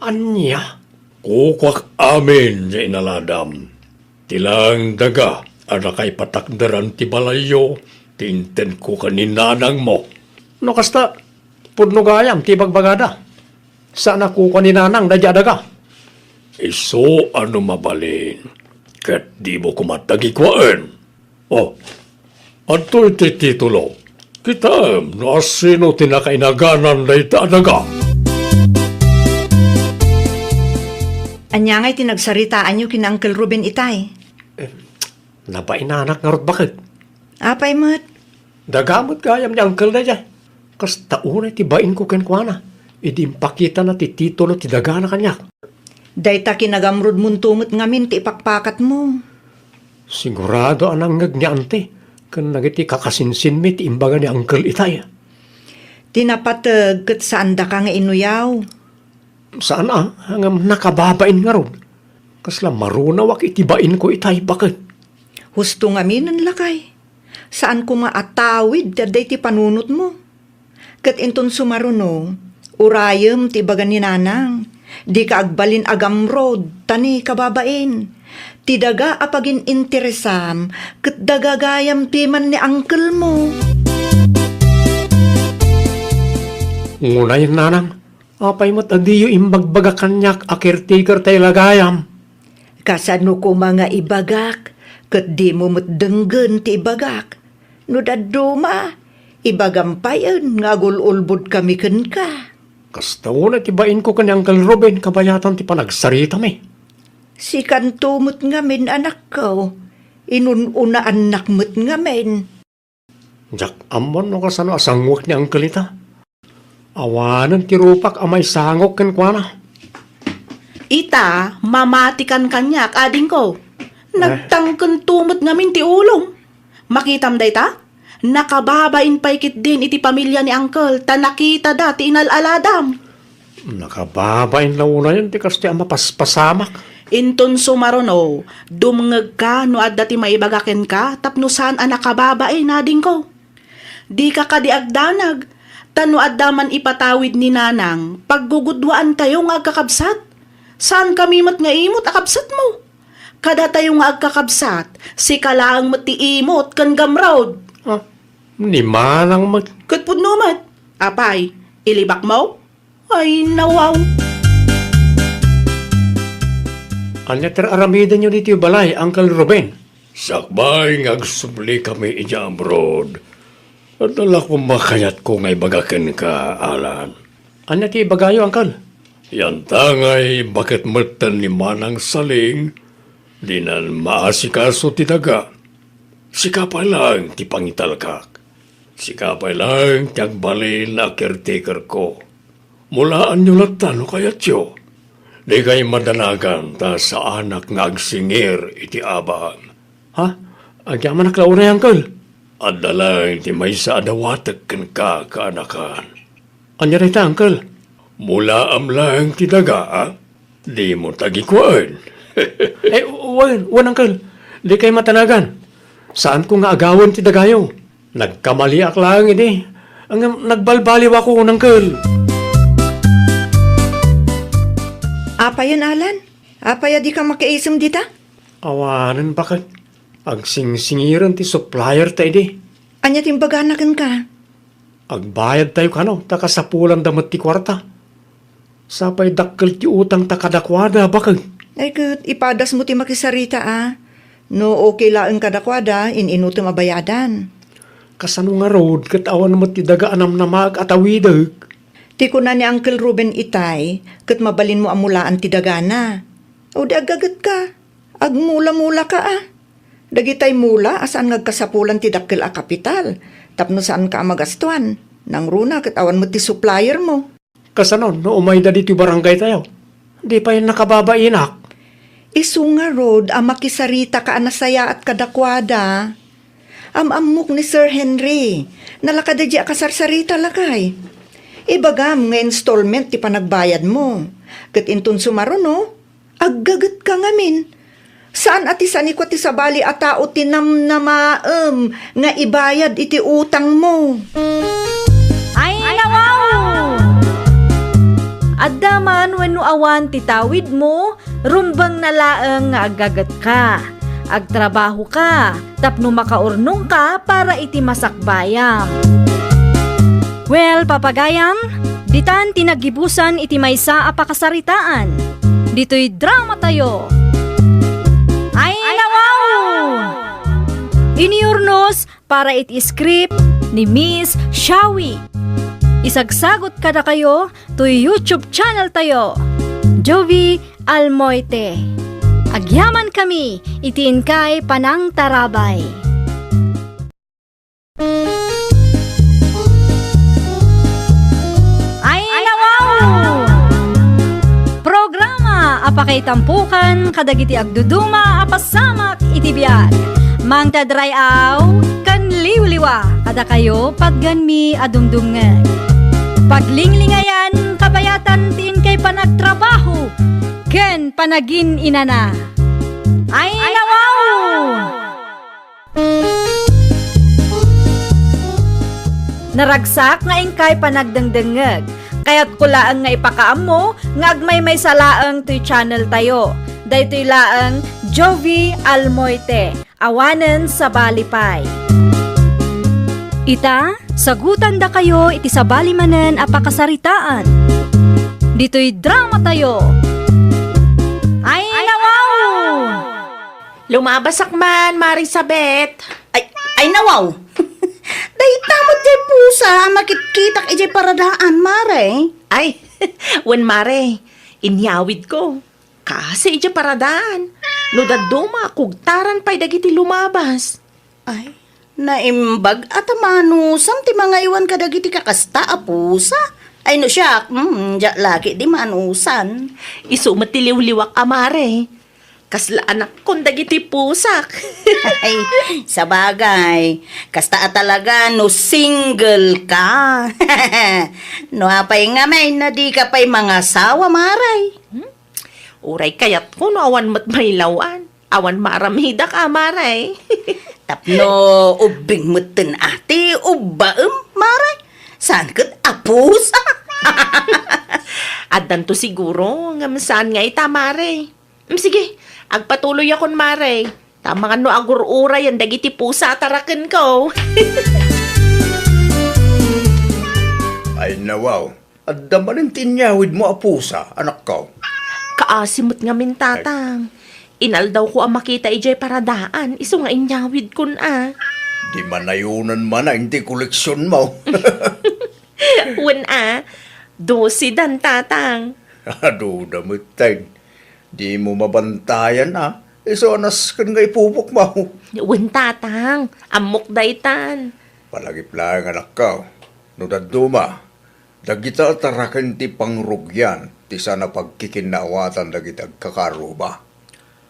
Ania? Kukuak amin ti inaladam. Ti laeng daga a nakaipatakderan ti balayyo, ti intedko ken ni Nanangmo. No kasta, pudno gayam ti ibagbagada. Saan a kukua ni Nanang daydi a daga. Isu a no mabalin, ket dimo koma tagikuaen. Oh, adtoy ti titulo. Kitaem no asino ti nakainaganan dayta a daga. Ania ngay ti nagsaritaanyo ken Uncle Ruben itay? Eh, nabainanak ngarud baket. Apay met? Daga met gayam ni Uncle daydiay. Kasta unay ti bainko kenkuana, idi impakitana ti titulo ti dagana kaniak. Dayta kinagamrodmonto met ngamin ti ipakpakatmo. Sigurado a nangngeg ni Auntie ken dagiti kakasinsinmi ti imbaga ni Uncle itay. Ti napateg ket saandaka nga inuyaw. Saan a, ngem nakababain ngarud. Kasla marunawak iti bainko itay baket. Husto ngaminen, lakay. Saan koma a tawid ti adda iti panunotmo. Ket inton sumaruno, urayem ti ibaga ni Nanang. Dika agbalin a gamrod, ta ni kababain. Ti daga a pagin-interesam, ket daga gayam ti man ni uncle mo. Ngunay, Nanang, apay met a diyo imbagbaga kaniak a caretaker tay lagayam? Kasano koma nga ibagak, ket dimo met denggen ti ibagak? No dadduma, ibagam payen nga agul-ulbodkami kenka. Kasta unay ti bainko ken ni Uncle Ruben kabayatan ti panagsaritami. Sikanto met ngamin, anakko, inun-unaannak met ngamin. Diak ammon no kasano a sanguek ni Uncle ita. Awanen ti rupak a maisangok kenkuana. Ita, mamatikan kaniak, adingko. Eh? Nagtangkento met ngamin ti ulom. Makitam dayta? Nakababain pay ketdin iti pamilia ni Uncle ta nakitada ti inal-aladam. Nakababain la unayen ti kasta a mapaspasamak. Inton sumaruno, dumngegka no adda ti maibaga kenka tapno saan a nakababain, adingko. Dika kadi agdanag, ta no adda man ipatawid ni Nanang, paggugudwaantayo nga agkakabsat. Saankami met nga imot a kabsatmo. Kadatayo nga agkakabsat, sika laeng met ti imot ken gamrod. Ah, ni Manang met. Ket pudno met. Apay, ilibakmo? Ay, nawaw. Ania ti ar-aramidenyo ditoy balay, Uncle Ruben? Sakbay nga agsublikami idiay abroad, adda la koma kayatko nga ibaga kenka, Alan. Ania ti ibagayo, Uncle? Yantangay baket metten ni Manang Saling, dinan maasikaso ti daga. Sika pay laeng ti pangitalkak. Sika pay laeng ti agbalin a caretakerko. Mulaanyo latta no kayatyo. Dikay madanagan ta saanak nga agsingir iti abaam. Ha? Agyamanak la unay, Uncle. Adda laeng ti maysa a dawatek kenka, kaanakan. Ania dayta, Uncle? Mulaam laeng ti daga, a? Dimo tagikuaen. Eh, wen, wen, Uncle. Dikay madanagan. Saanko nga agawen ti dagayo. Nagkamaliak laeng idi. Ngem nagbalbaliwako, Uncle. Apayen, Alan? Apay a dika makiisem dita? Awanen, baket. Agsingsingiren ti supplier ta idi. Ania ti imbagana kenka? Agbayadtayo kano, ta kasapulanda met ti kuarta. Sapay dakkel ti utangta kadakuada, baket. Ay ket, ipadasmo ti makisarita a. No okay laeng kadakuada, in-inutem a bayadan. Kasano ngarud ket awan met ti daga a namnamaek a tawidek? Ti kuna ni Uncle Ruben itay, ket mabalinmo a mulaan ti dagana. O di aggagetka. Agmula-mulaka a. Dagitay mula a saan nga agkasapulan ti dakkel a kapital, tapno saanka a magastuan. Nangruna ket awan met ti suppliermo. Kasano no umayda ditoy barangaytayo? Di pay nakababainak. Isu ngarud a makisaritaka a nasayaat kadakuada. Am-ammok ni Sir Henry. Nalakada di a kasarsarita, lakay. Ibagam nga installment ti panagbayadmo. Ket inton sumaruno, aggagetka ngamin. Saan a ti sanikua ti sabali a tao ti namnamaem nga ibayad iti utangmo. Ay, nawaw! Adda man wenno awan ti tawidmo, rumbengna laeng nga aggagetka. Agtrabahoka tapno makaurnongka para iti masakbayam. Well, papagayam, ditan ti naggibusan iti maysa a pakasaritaan. Ditoy dramatayo. Ay, nawaw! Inurnos para iti script ni Miss Shawi. Isagsagot kadakayo toy YouTube channel tayo, Jovi Almoite. Agyaman kami iti inkay panangtarabay. Ay, nawaw! Programa a pakaitampokan kadagiti agduduma a pasamak iti biag. Mangted ray-aw ken liwliwa kadakayo patgenmi a dumdumngeg. Paglinglingayan, kabayatan ti inkay panagtrabaho ken panagin-inana. Ay, nawaw! Naragsak nga inkay panagdengdengngeg. Kayatko laeng nga ipakaammo nga agmaymaysa laeng toy channel tayo. Daytoy laeng Jovi Almoite, awanen sabali pay. Ita, sagutandakayo iti sabali manen a pakasaritaan. Ditoy dramatayo. Ay, nawaw! Lumabasak man, Mare Sabet. Ay, ay, nawaw! Dayta met diay pusa a makitkitak idiay paradaan, Mare. Ay, wen, Mare, inyawidko. Kasi idiay paradaan. No dadduma, kugtaran pay dagiti lumabas. Ay, naimbag a ta manusam ti mangaywan kadagiti kakasta a pusa. Ay, no siak, mm, diak la ketdi manusan. Isu met ti liwliwak a, Mare. Kasla anakkon dagiti pusak. Ay, sabagay, kasta a talaga no single ka. No apay ngamin a dika pay mangasawa, Mare? Hmm? Uray kayatko no awan met mailawan. Awan maaramidak a, Mare. Tapno ubbing metten a ti ubbaem, Mare. Saan ket a pusa? Addanto siguro, ngem saan nga ita, Mare. Mm, sige, agpatuloyakon, Mare. Ta amangan no agur-urayen dagiti pusa a tarakenko. Ay, nawaw. Adda manen ti inyawidmo a pusa, anakko. Kaasi met ngamin, Tatang. Inaldawko a makita idiay paradaan, isu nga inyawidkon a. Di manayonan manen ti koleksionmo. Wen a, dose dan, Tatang. Aduda metten. Dimo mabantayan a. Isu a nasken nga ipupukmo. Wen, Tatang. Ammok daytan. Palagip laeng, anakko. No dadduma, dagita a taraken ti pangrugian ti saan a pagkikinnaawatan dagiti agkakaarruba.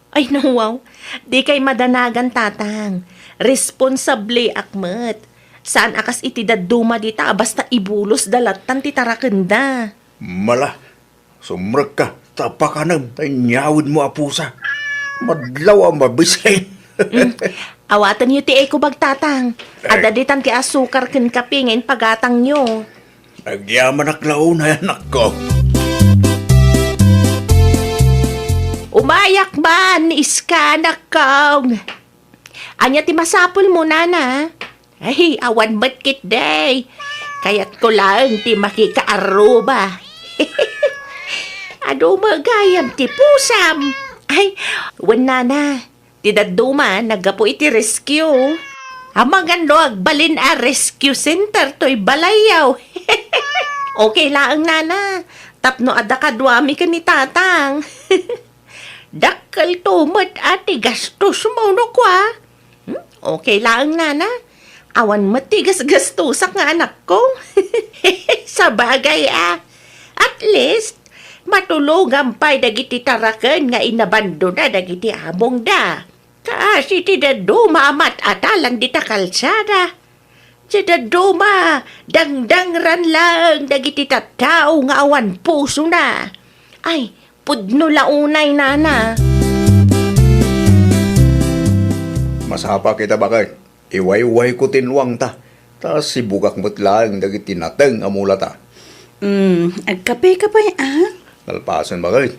Ay, nawaw. Dikay madanagan, Tatang. Responsabliak met. Saan a kas iti dadduma dita a basta ibulosda lattan ti tarakenda. Mala, sumrekka, ta pakanem ta inyawidmo a pusa. Madlaw a mabisin. Mm. Awatenyo ti eco bag, Tatang. Ay. Adda ditan ti asukar ken kape nga impagatangyo. Agyamanak la unay, anakko. Umayak man, iska, anakko. Ania ti masapulmo, nana? Ay, awan met ketdi. Kayatko laeng ti makikaarruba. Adu met gayam ti pusam. Ay, wen, nana. Ti dadduma, naggapu iti rescue. Amangan no agbalin a rescue center toy balayyo. Okay laeng, nana. Tapno adda kaduami ken ni Tatang. Dakkelto met a ti gastos, no kua. Hmm? Okay laeng, nana. Awan met ti gasgastosak nga anakko. Sabagay a. At least, matulongan pay dagiti taraken nga inabandona dagiti amongda. Kaasi ti dadduma a mat-atalan dita kalsada. Ti dadduma, dangdangran laeng dagiti tattao nga awan pusona. Ay, pudno la unay, nana. Masapa kita, baket. Iwaywayko ti nuangta, ta sibugak met laeng dagiti nateng a mulata. Mm, agkapeka pay, a? Nalpasen, baket.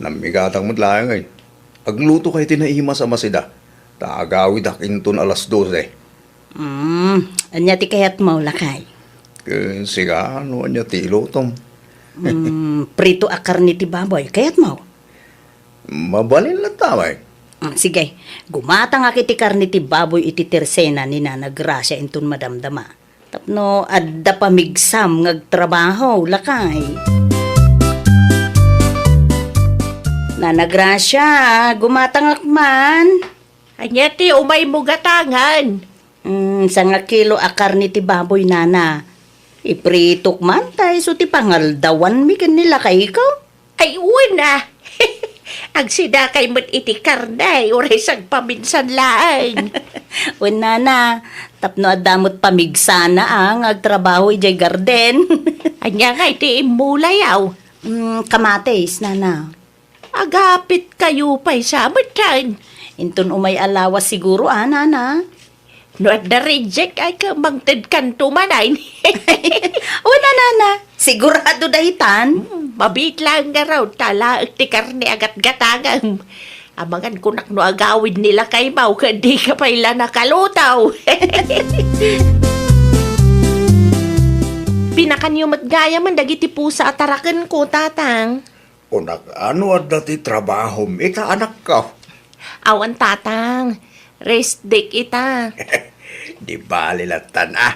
Nammigatak met laeng, ay. Aglutokay ti naimas a masida, ta agawidak inton alas dose. Mm, ania ti kayatmo, lakay? Ken sika, no ania ti ilutom? Mm, prito a karne ti baboy, kayatmo? Mabalin latta, ay. Mm, sige, gumatangak iti karne ti baboy iti tersena ni Nana Gracia inton madamdama. Tapno adda pamigsam nga agtrabaho, lakay. Nana Gracia, gumatangak man. Ania ti umaymo gatangen? Mm, sangakilo a karne ti baboy, nana. Ipritok man, ta isu ti pangaldawanmi ken ni lakayko. Ay, wen a. Agsidakay met iti karne, uray sagpaminsan laeng. Wen, nana, tapno adda met pamigsana, a, nga agtrabaho idiay garden. Ania ngay ti immulayaw? Mm, kamatis, nana. Agapit kayo pay sa met dyan. Inton umay a lawas siguro, a, nana? No adda reject, ay, ka mangted kanto man, ay. O, nanana, sigurado daytan? Hmm, mabiit lang nga raw, ta laeng ti karne a gatgatangem. Amangan kunak no agawid ni lakaymo, ket dika pay la nakalutaw. Pinakanyo met gayamen dagiti pusa a tarakenko, tatang. Kunak, a, no adda ti trabahom ita, anakko? Awan, tatang. Rest day ita. Di bali lattan, a.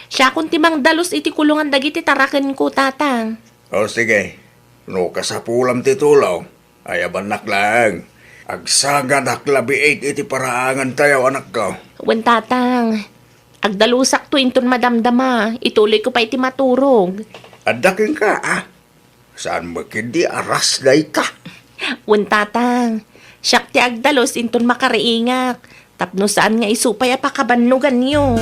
Siakon ti mangdalus iti kulongan dagiti tarakenko, tatang. O, sige. No kasapulam ti tulong, ayabannak laeng. Agsagadak la biit iti paraangantayo, anakko. Wen, tatang. Agdalusakto inton madamdama. Ituloyko pay ti maturog. Adda kenka, a. Saan met ketdi a ras dayta? Wen, tatang, siak ti agdalus inton makariingak, tapno saan nga isu pay a pakabannoganyo.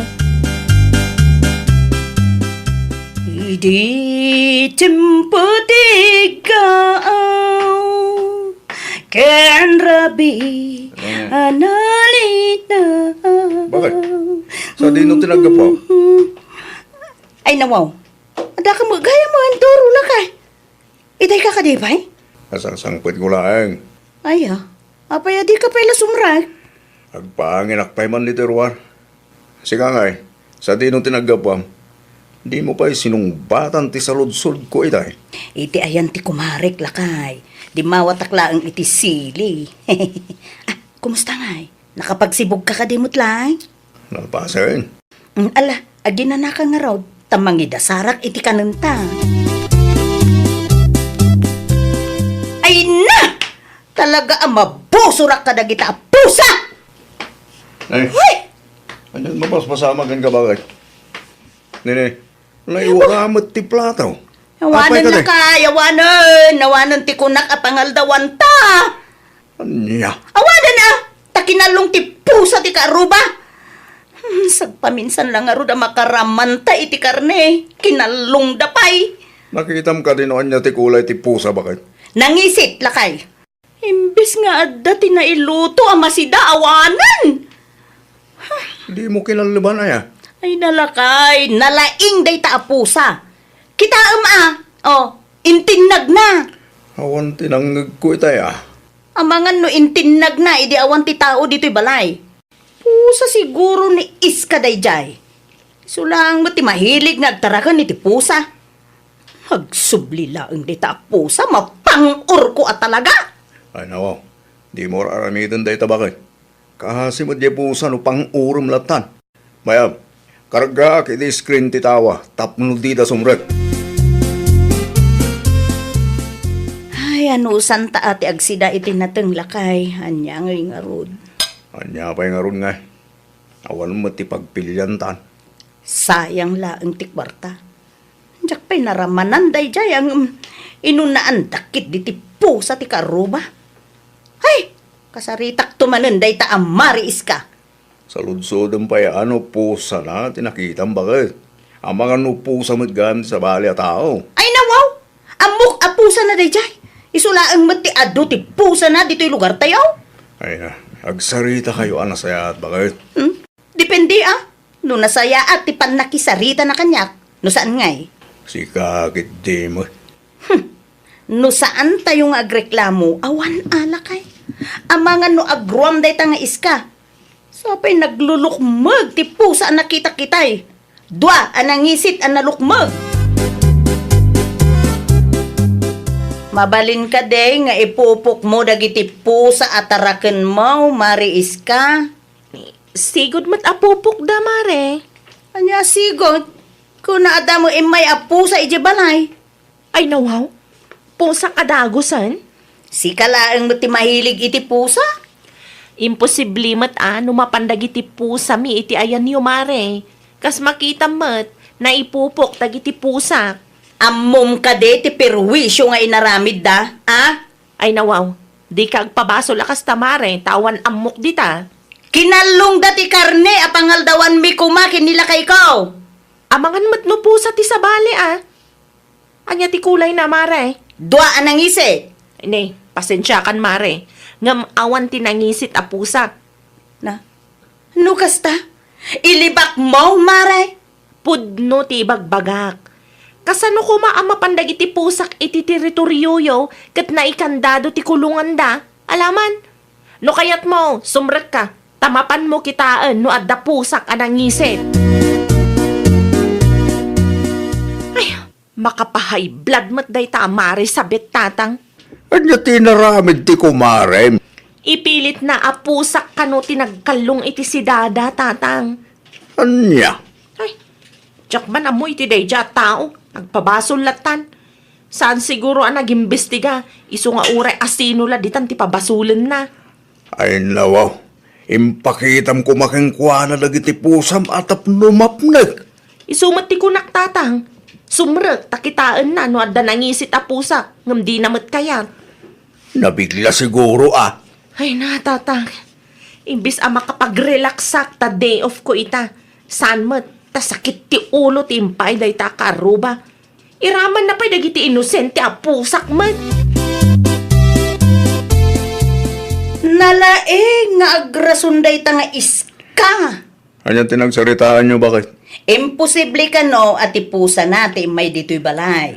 Idi tiempo ti iggaw ken rabii a nalinaw. Bakit? Sadino ti naggapu? Ay, nawaw. Adda ka met gayam, Andoro, lakay. Itay ka kadi pay? Nasangsangpetko laeng. Aya, apay a dika pay la sumrek? Agpaanginak pay man ditoy ruar. Sika ngay, sadino ti naggapuam? Dimo pay sinungbatan ti saludsodko itay? Iti ayan ti kumarek, lakay. Dimmawatak laeng iti sili. Ah, kumusta ngay? Nakapagsibugka kadi met laeng? Nalpasen. Mm, ala, aginanaka ngarud, ta mangidasarak iti kanenta. Ay na! Talaga a mabusorak kadagita a pusa! Ay. Hoy! Ania, mapaspasamak kenka, bakit? Nini, naiwara met ti plato. Awanen. Apay kadi? Naka, awanen, awanen ti kunak a pangaldawanta. Ania? Awanen a, ta kinallong ti pusa ti kaarruba. Hmm, sagpaminsan la ngarud a makaramanta iti karne, kinallongda pay. Nakitam kadi no ania ti kulay ti pusa, bakit? Nangisit, lakay. Imbes nga adda ti nailuto a masida, awanen. Dimo kinalleban aya? Ay, nalakay, nalaing dayta a pusa. Kitaem a, oh, intinnagna. Awan ti nangngegko itay a. Amangan no intinnagna idi awan ti tao ditoy balay. Pusa siguro ni Iska daydiay. Isu laeng met ti mahilig nga agtaraken iti pusa. Agsubli laeng dayta a pusa, mapang-orko a talaga. Ay, nawaw. Dimo ar-aramiden dayta, bakit? Kaasi met diay pusa no pang-orem lattan. Mayab, kargaak iti screen ti tawa tapno dida sumrek. Ay, anusanta a ti agsida iti nateng, lakay. Ania ngay ngarud? Ania pay ngarud ngay? Awan met ti pagpiliantan. Sayang laeng ti kuarta. Diak pay naramanan daydiay a ngem inunaandak ketdi ti pusa ti kaarruba. Ay, kasaritakto manen dayta a Mari Iska. Saludsodem pay a no pusana ti nakitam, bakit? Amangan no pusa met gayam ti sabali a tao. Ay, nawaw! Ammok a pusana daydiay. Isu laeng met ti adu ti pusana ditoy lugartayo. Ay na, agsaritakayo a nasayaat, bakit? Hmm? Depende a. No nasayaat ti pannakisaritana kaniak, no saan ngay? Sika ketdi met. Hmm. No saantayo nga agreklamo, awan a, lakay. Amangan no agruam dayta nga Iska. Sapay naglulukmeg ti pusa a nakitak itay. Dua a nangisit a nalukmeg. Mabalin kadi nga ipupokmo dagiti pusa a tarakenmo, Mari Iska? Sigud met a pupokda, Mare. Ania a sigud? Kuna adda met immay a pusa idiay balay. Ay, nawaw. Pusak a dagusen? Sika laeng met ti mahilig iti pusa? Imposible met a no mapan dagiti pusami iti ayanyo, Mare. Kas makitam met, naipupok dagiti pusak. Ammom kadi ti perwisio nga inaramidda, a? Ay, nawaw. Dika agpabasol a kasta, Mare, ta awan ammok dita. Kinallongda ti karne a pangaldawanmi koma ken ni lakayko. Amangan met no pusa ti sabali, a. Ania ti kulayna, Mare? Dua a nangisit. Ne, pasensiakan, Mare. Ngem awan ti nangisit a pusa. Na? No kasta, ilibakmo, Mare. Pudno ti ibagbagak. Kasano koma a mapan dagiti pusak iti teritorioyo ket naikandado ti kulonganda? Alaman. No kayatmo, sumrekka, ta mapanmo kitaen no adda pusak a nangisit. Ay, makapahay blood met dayta a Mare Sabet, Tatang. Ania ti inaramid ti kumarem? Ipilitna a pusak kano ti nagkallong iti sidada, Tatang. Ania? Ay, diak man ammo iti daydiay a tao. Nagpabasol lattan. Saan siguro a nagimbestiga, isu nga uray asino la ditan ti pabasolenna. Ay, nawaw. Impakitam koma kenkuana dagiti pusam a tapno mapnek. Isu met ti kunak, Tatang. Sumrek ta kitaenna no adda nangisit a pusak, ngem dina met kayat. Nabigla siguro, a. Ay na, Tatang. Imbis a makapagrelaksak ta day off ko ita, saan met ta sakit ti ulo ti impaay dayta a kaarruba. Iramanna pay dagiti inosente a pusak met. Nalaing nga agrason dayta nga Iska. Ania ti nagsaritaanyo, bakit? Imposible kano a ti pusana ti immay ditoy balay.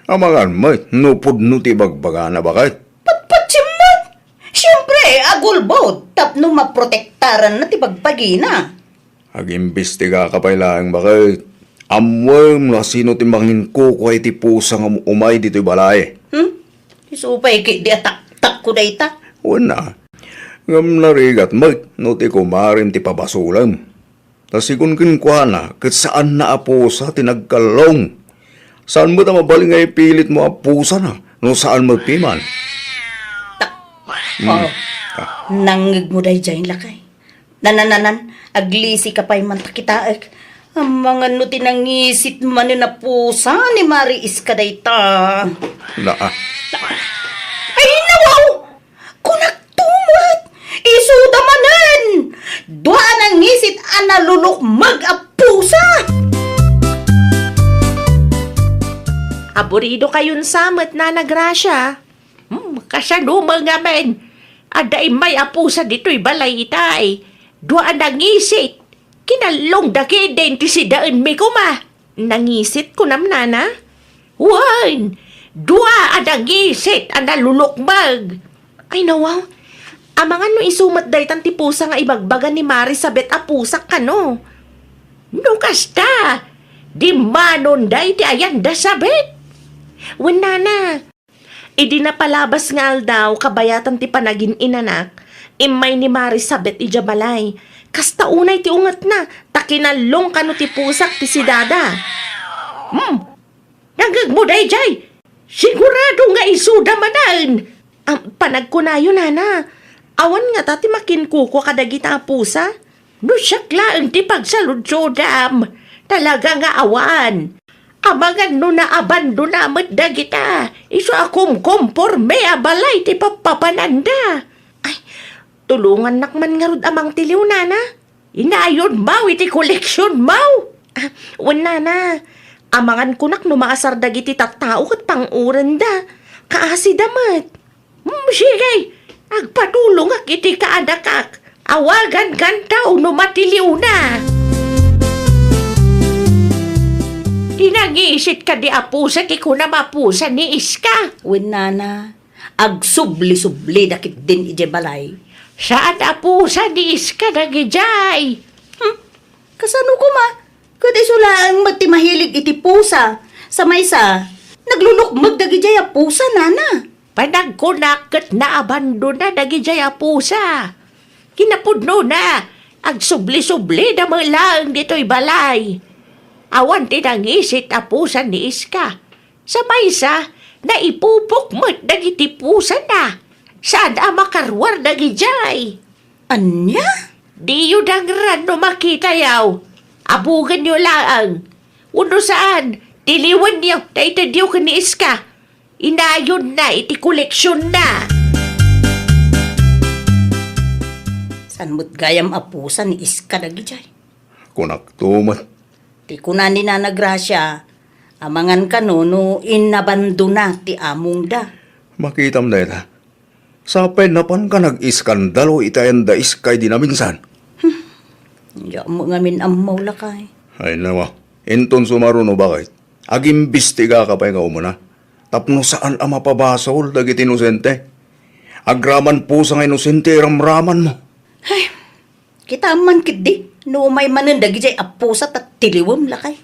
Amangan met no pudno ti ibagbagana, baket. Patpatsem met! Siempre, agulbod tapno maprotektaranna ti bagbagina. Agimbistigaka pay laeng, baket. Ammoem no asino ti manginkukua iti pusa nga um-, umay ditoy balay. Hmm? Isu pay ketdi a taktakko dayta. Wen a. Ngem narigat met no ti kumarem ti pabasolem. Ta sigun kenkuana, ket saanna a pusa ti nagkallong. Saan met a mabalin nga ipilitmo a pusana, no saan met piman. Ta-, Hmm. Oh. Ah. Nangngegmo daydiay, lakay. Nanananan, aglisika pay man ta kitaek. Amangan no ti nangisit manen a pusa ni Mari Iska dayta. Naa. Ay, nawaw! Kunakto met! Isuda manen! Dua a nangisit a nalulukmeg a pusa! Aburido kayon sa met, Nana Gracia. Hmm, kasano man ngamin? Adda immay a pusa ditoy balay itay. Dua a nangisit. Kinallongda ketdin ti sidaenmi koma. Nangisit, kunam, Nana? Wen, dua a nangisit a nalulukmeg. Ay, nawaw. Amangan no isu met daytan ti pusa nga ibagbaga ni Mari Sabet a pusak kano. No kasta, dimmanonda iti ayanda Sabet. Wen, Nana, idi napalabas nga aldaw, kabayatan ti panagin-inanak, immay ni Mari Sabet idiay balay. Kasta unay ti ungetna, ta kinallong kano ti pusak ti sidada. Hmm, nangngegmo daydiay? Sigurado nga isuda manen. Am, panagkunayo, Nana. Awan ngata ti makinkukua kadagita a pusa? No siak laeng ti pagsaludsodam, talaga nga awan. Amangan no naabandona met dagita, isu a kumkomporme a balay ti pappapananda. Ay, tulongannak man ngarud a mangtiliw, Nana. Inayonmaw iti koleksionmaw. Ah, wen, Nana. Amangan kunak no maasar dagiti tattao ket pang-urenda. Kaasida met. Hmm, sige, agpatulongak iti kaanakak. Awagankan ta no matiliwna. Ti nangisit kadi a pusa ti kunam a pusa ni Iska? Wen, Nana, agsubli-sublida ketdin idiay balay. Saan a pusa ni Iska dagidiay? Hmm, kasano koma? Ket isu laeng met ti mahilig iti pusa. Sa maysa, naglulukmeg dagidiay a pusa, Nana. Panagkunak ket naabandona dagidiay a pusa. Kinapudnona, agsubli-sublida met laeng ditoy balay. Awan ti nangisit a pusa ni Iska. Sa maysa, naipupok met dagiti pusana. Saan a makaruar dagidiay. Ania? Diyo dangran no makitayo. Abugenyo laeng. Wenno saan, tiliwenyo ta itedyo ken ni Iska. Inayonna iti koleksionna. Saan met gayam a pusa ni Iska dagidiay? Kunakto met. Ti kuna ni Nana Gracia, amangan kano no inabandona ti amongda. Makitam dayta. Sapay napanka nag-iskandalo iti ayan da Iska idi naminsan. Hmm. Diak met ngamin ammo, lakay. Ay, nawa. Inton sumaruno, baket? Agimbistigaka pay nga umuna. Tapno saan a mapabasol dagiti inosente. Agraman pusa nga inosente iramramanmo. Ay, kitaem man ketdi, no umay manen dagidiay a pusa ta tiliwem, lakay.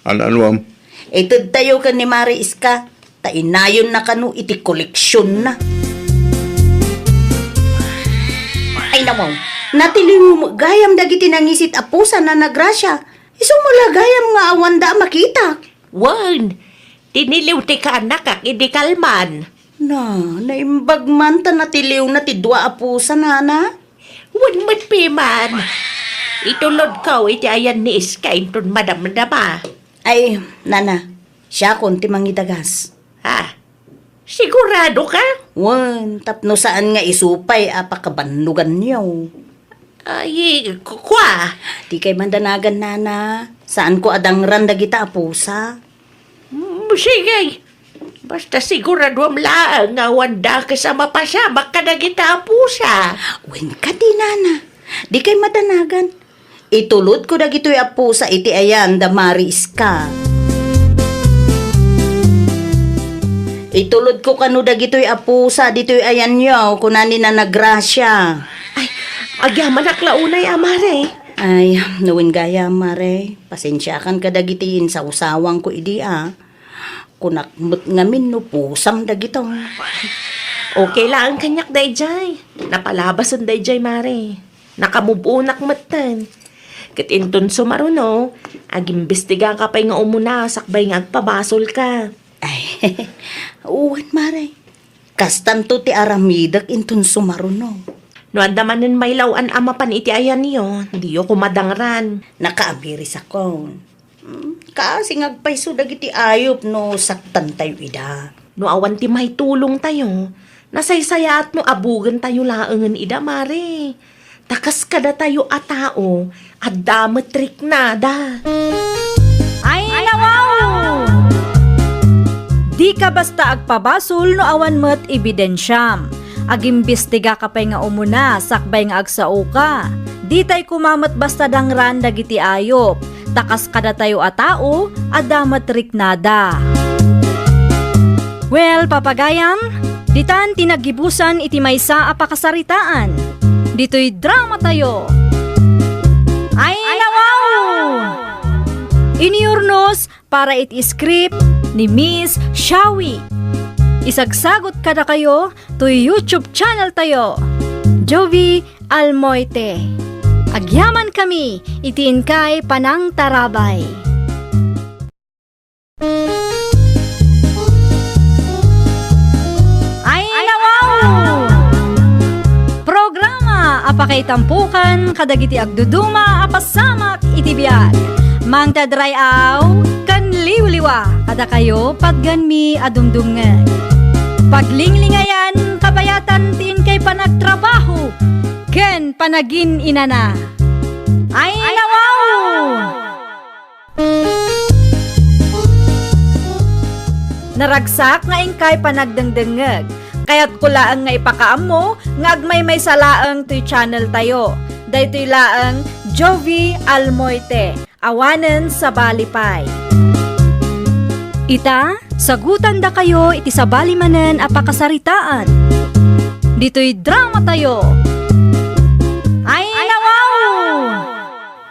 An-anuam? Itedtayo ken ni Mari Iska, ta inayonna kano iti koleksionna. Ay, nawaw, natiliwmo met gayam dagiti nangisit a pusa, Nana Gracia. Isu met la gayam nga awanda a makitak. Wen, tiniliw ti kaanakak idi kalman. Na, naimbag man ta natiliwna ti dua a pusa, Nana. Wen met piman. Itulodko iti ayan ni Iska inton madamdama. Ay, Nana, siakon ti mangidagas. Ha? Sigurado ka? Wen, tapno saan nga isu pay a pakabannoganyo. Ay, ku-, kua? Dikay mandanagan, Nana. Saanko a dangran dagita a pusa. Mm, sige. Basta siguraduam laeng nga awan dakes a mapasamak kadagita a pusa. Wen kadi, Nana. Dikay madanagan. Itulodko dagitoy a pusa iti ayan da Mari Iska. Itulodko kano dagitoy a pusa ditoy ayanyo, kuna ni Nana Gracia. Ay, agyamanak la unay a, Mare. Ay, no wen gayam, Mare. Pasensiakan kadagiti insawsawangko idi a. Kunak met ngamin no pusam dagito. Okay laeng kaniak daydiay. Napalabasen daydiay, Mare. Nakamuboonak metten. Ket inton sumaruno, agimbestigaka pay nga umuna sakbay nga agpabasolka. Ay, wen, Mare. Kastanto ti aramidek inton sumaruno. No adda manen mailaw-an a mapan iti ayanyo, diyo koma dangran. Nakaamirisakon. Hmm, kaasi nga agpayso dagiti ayup no saktantayo ida. No awan ti maitulongtayo, nasaysayaat no abugentayo laengen ida, Mare. Ta kas kadatayo a tao, adda met riknada. Ay, nawaw! Dika basta agpabasol no awan met ebidensiam. Agimbestigaka pay nga umuna sakbay nga agsaoka. Ditay koma met basta dangran dagiti ayup, ta kas kadatayo a tao, adda met riknada. Well, papagayam, ditan ti naggibusan iti maysa a pakasaritaan. Ditoy dramatayo. Ay, nawaw! Inurnos para iti script ni Miss Shawi. Isagsagot kadakayo toy YouTube channel tayo, Jovi Almoite. Agyamankami iti inkay panangtarabay. Ay, nawaw! Programa a pakaitampokan kadagiti agduduma a pasamak iti biag. Mangted ray-aw ken liwliwa kadakayo patgenmi a dumdumngeg. Paglinglingayan, kabayatan ti inkay panagtrabaho ken panagin-inana. Ay, nawaw! Naragsak nga inkay panagdengdengngeg. Kayatko laeng nga ipakaammo nga agmaymaysa laeng toy channel tayo. Daytoy laeng Jovi Almoite, awanen sabali pay. Ita, sagutandakayo iti sabali manen a pakasaritaan. Ditoy dramatayo. Ay, nawaw!